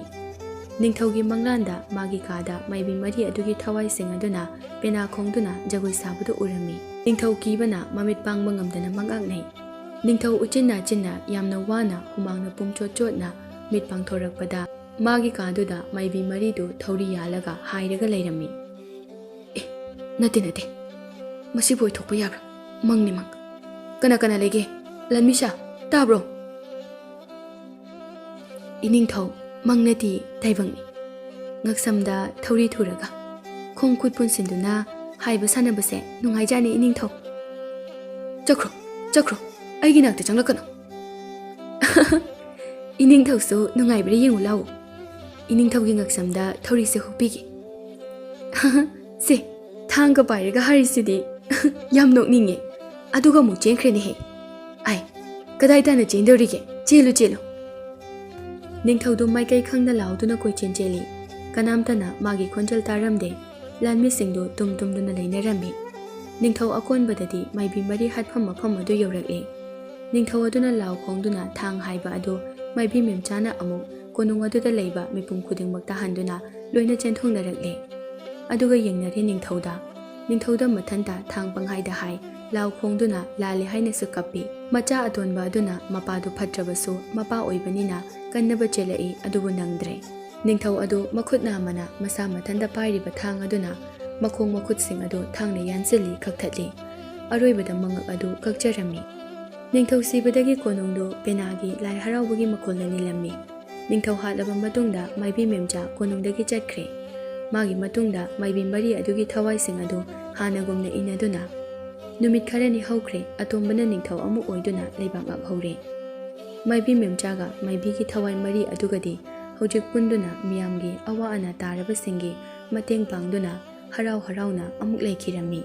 ꯅꯤꯡꯊꯧꯒꯤ ꯃꯪꯂꯥꯟꯗ ꯃꯥꯒꯤ ꯀꯥꯗ ꯃꯥꯏꯕꯤ ꯃꯔꯤ ꯑꯗꯨꯒꯤ ꯊꯋꯥꯏꯁꯤꯡ ꯑꯗꯨꯅ ꯄꯦꯅꯥ ꯈꯣꯡꯗꯨꯅ ꯖꯒꯣꯏ ꯁꯥꯕꯗꯨ ꯎꯔꯝꯃꯤ꯫ ꯅꯤꯡꯊꯧ ꯀꯤꯕꯅ ꯃꯃꯤꯠ ꯄꯥꯡꯕ ꯉꯝꯗꯅ ꯃꯪꯉꯛꯅꯩ꯫ ꯅꯤꯡꯊꯧ ꯎꯆꯤꯟ ꯅꯥꯆꯤꯟꯅ ꯌꯥꯝꯅ ꯋꯥꯅ ꯍꯨꯃꯥꯡꯅ ꯄꯨꯡꯆꯣꯠ ꯆꯣꯠꯅ ꯃꯤꯠ ꯄꯥꯡꯊꯣꯔꯛꯄꯗ ꯃꯥꯒꯤ ꯀꯥꯗꯨꯗ ꯃꯥꯏꯕꯤ ꯃꯔꯤꯗꯨ ꯊꯧꯔꯤ ꯌꯥꯜꯂꯒ ꯍꯥꯏꯔꯒ ꯂꯩꯔꯝꯃꯤ꯫ "ꯑꯦ, ꯅꯠꯇꯦ, ꯅꯠꯇꯦ꯫ ꯃꯁꯤꯕꯨ ꯑꯣꯏꯊꯣꯛꯄ ꯌꯥꯕ꯭ꯔꯥ? ꯃꯪꯅꯤ, ꯃꯪ꯫ ꯀꯅꯥ ꯀꯅꯥ ꯂꯩꯒꯦ? ꯂꯥꯟꯃꯤꯁꯥ, ꯇꯥꯕ꯭ꯔꯣ?" "ꯏꯅꯤꯡꯊꯧ, ꯃꯪ ꯅꯠꯇꯦ, ꯇꯥꯏꯕꯪꯅꯤ꯫ ꯉꯛꯁꯝꯗ ꯊꯧꯔꯤ ꯊꯨꯔꯒ ꯈꯣꯡ ꯈꯨꯠ ꯄꯨꯟꯁꯤꯟꯗꯨꯅ ꯍꯥꯏꯕ ꯁꯥꯟꯅꯕꯁꯦ ꯅꯨꯡꯉꯥꯏꯖꯥꯠꯅꯤ, ꯏꯅꯤꯡꯊꯧ꯫ ꯆꯠꯈ꯭ꯔꯣ, ꯆꯠꯈ꯭ꯔꯣ, ꯑꯩꯒꯤ ꯅꯥꯛꯇ ꯆꯪꯂꯛꯀꯅꯨ꯫" "ꯏꯅꯤꯡꯊꯧꯁꯨ ꯅꯨꯡꯉꯥꯏꯕ꯭ꯔꯥ ꯌꯦꯡꯉꯨ ꯂꯥꯎ꯫ ꯏꯅꯤꯡꯊꯧꯒꯤ ꯉꯛꯁꯝꯗ ꯊꯧꯔꯤꯁꯦ ꯍꯨꯛꯄꯤꯒꯦ꯫" "ꯁꯦ, ꯊꯥꯡꯒ ꯄꯥꯏꯔꯒ ꯍꯥꯏꯔꯤꯁꯤꯗꯤ ꯌꯥꯝ ꯅꯣꯛꯅꯤꯡꯉꯦ꯫ ꯑꯗꯨꯒ ꯑꯃꯨꯛ ꯆꯦꯟꯈ꯭ꯔꯦꯅꯦꯍꯦ꯫ ꯑꯥꯏ, ꯀꯗꯥꯏ ꯇꯥꯅ ꯆꯦꯟꯗꯧꯔꯤꯒꯦ? ꯆꯦꯜꯂꯨ, ꯆꯦꯜꯂꯨ꯫" ꯅꯤꯡꯊꯧꯗꯨ ꯃꯥꯏꯀꯩ ꯈꯪꯗ ꯂꯥꯎꯗꯨꯅ ꯀꯣꯏꯆꯦꯟ ꯆꯦꯜꯂꯤ꯫ ꯀꯅꯥꯝꯇꯅ ꯃꯥꯒꯤ ꯈꯣꯟꯖꯦꯜ ꯇꯥꯔꯝꯗꯦ꯫ ꯂꯥꯟꯃꯤꯁꯤꯡꯗꯨ ꯇꯨꯝ ꯇꯨꯝꯗꯨꯅ ꯂꯩꯅꯔꯝꯃꯤ꯫ ꯅꯤꯡꯊꯧ ꯑꯀꯣꯟꯕꯗꯗꯤ ꯃꯥꯏꯕꯤ ꯃꯔꯤ ꯍꯥꯠꯐꯝ ꯃꯐꯝ ꯑꯗꯨ ꯌꯧꯔꯛꯂꯦ꯫ ꯅꯤꯡꯊꯧ ꯑꯗꯨꯅ ꯂꯥꯎ ꯈꯣꯡꯗꯨꯅ ꯊꯥꯡ ꯍꯥꯏꯕ ꯑꯗꯨ ꯃꯥꯏꯕꯤ ꯃꯦꯝꯆꯥꯅ ꯑꯃꯨꯛ ꯀꯣꯅꯨꯡ ꯑꯗꯨꯗ ꯂꯩꯕ ꯃꯤꯄꯨꯝ ꯈꯨꯗꯤꯡꯃꯛꯇ ꯍꯟꯗꯨꯅ ꯂꯣꯏꯅ ꯆꯦꯟꯊꯣꯛꯅꯔꯛꯂꯦ꯫ ꯑꯗꯨꯒ ꯌꯦꯡꯅꯔꯦ ꯅꯤꯡꯊꯧꯗ꯫ ꯅꯤꯡꯊꯧꯗ ꯃꯊꯟꯇ ꯊꯥꯡ ꯄꯪꯍꯥꯏꯗ ꯍꯥꯏ, ꯂꯥꯎ ꯈꯣꯡꯗꯨꯅ ꯂꯥꯜꯂꯦ ꯍꯥꯏꯅꯁꯨ ꯀꯞꯄꯤ꯫ ꯃꯆꯥ ꯑꯇꯣꯟꯕ ꯑꯗꯨꯅ ꯃꯄꯥꯗꯨ ꯐꯠꯇ꯭ꯔꯕꯁꯨ ꯃꯄꯥ ꯑꯣꯏꯕꯅꯤꯅ ꯀꯟꯅꯕ ꯆꯦꯜꯂꯛꯏ, ꯑꯗꯨꯕꯨ ꯅꯪꯗ꯭ꯔꯦ꯫ ꯅꯤꯡꯊꯧ ꯑꯗꯨ ꯃꯈꯨꯠ ꯅꯥꯝꯃꯅ ꯃꯁꯥ ꯃꯊꯟꯇ ꯄꯥꯏꯔꯤꯕ ꯊꯥꯡ ꯑꯗꯨꯅ ꯃꯈꯣꯡ ꯃꯈꯨꯠꯁꯤꯡ ꯑꯗꯨ ꯊꯥꯡꯅ ꯌꯥꯟꯁꯤꯜꯂꯤ, ꯀꯛꯊꯠꯂꯤ꯫ ꯑꯔꯣꯏꯕꯗ ꯃꯉꯛ ꯑꯗꯨ ꯀꯛꯆꯔꯝꯃꯤ꯫ ꯅꯤꯡꯊꯧ ꯁꯤꯕꯗꯒꯤ ꯀꯣꯅꯨꯡꯗꯨ ꯄꯦꯅꯥꯒꯤ ꯂꯥꯏ ꯍꯔꯥꯎꯕꯒꯤ ꯃꯈꯣꯜꯅ ꯅꯤꯜꯂꯝꯃꯤ꯫ ꯅꯤꯡꯊꯧ ꯍꯥꯠꯂꯕ ꯃꯇꯨꯡꯗ ꯃꯥꯏꯕꯤ ꯃꯦꯝꯆꯥ ꯀꯣꯅꯨꯡꯗꯒꯤ ꯆꯠꯈ꯭ꯔꯦ꯫ ꯃꯥꯒꯤ ꯃꯇꯨꯡꯗ ꯃꯥꯏꯕꯤ ꯃꯔꯤ ꯑꯗꯨꯒꯤ ꯊꯋꯥꯏꯁꯤꯡ ꯑꯗꯨ ꯍꯥꯟꯅꯒꯨꯝꯅ ꯏꯟꯅꯗꯨꯅ ꯅꯨꯃꯤꯠ ꯈꯔꯅꯤ ꯍꯧꯈ꯭ꯔꯦ꯫ ꯑꯇꯣꯝꯕꯅ ꯅꯤꯡꯊꯧ ꯑꯃꯨꯛ ꯑꯣꯏꯗꯨꯅ ꯂꯩꯕꯥꯛ ꯉꯥꯛꯍꯧꯔꯦ꯫ ꯃꯥꯏꯕꯤ ꯃꯦꯝꯆꯥꯒ ꯃꯥꯏꯕꯤꯒꯤ ꯊꯋꯥꯏ ꯃꯔꯤ ꯑꯗꯨꯒꯗꯤ ꯍꯧꯖꯤꯛ ꯄꯨꯟꯗꯨꯅ ꯃꯤꯌꯥꯝꯒꯤ ꯑꯋꯥ ꯑꯅꯥ ꯇꯥꯔꯕꯁꯤꯡꯒꯤ ꯃꯇꯦꯡ ꯄꯥꯡꯗꯨꯅ ꯍꯔꯥꯎ ꯍꯔꯥꯎꯅ ꯑꯃꯨꯛ ꯂꯩꯈꯤꯔꯝꯃꯤ꯫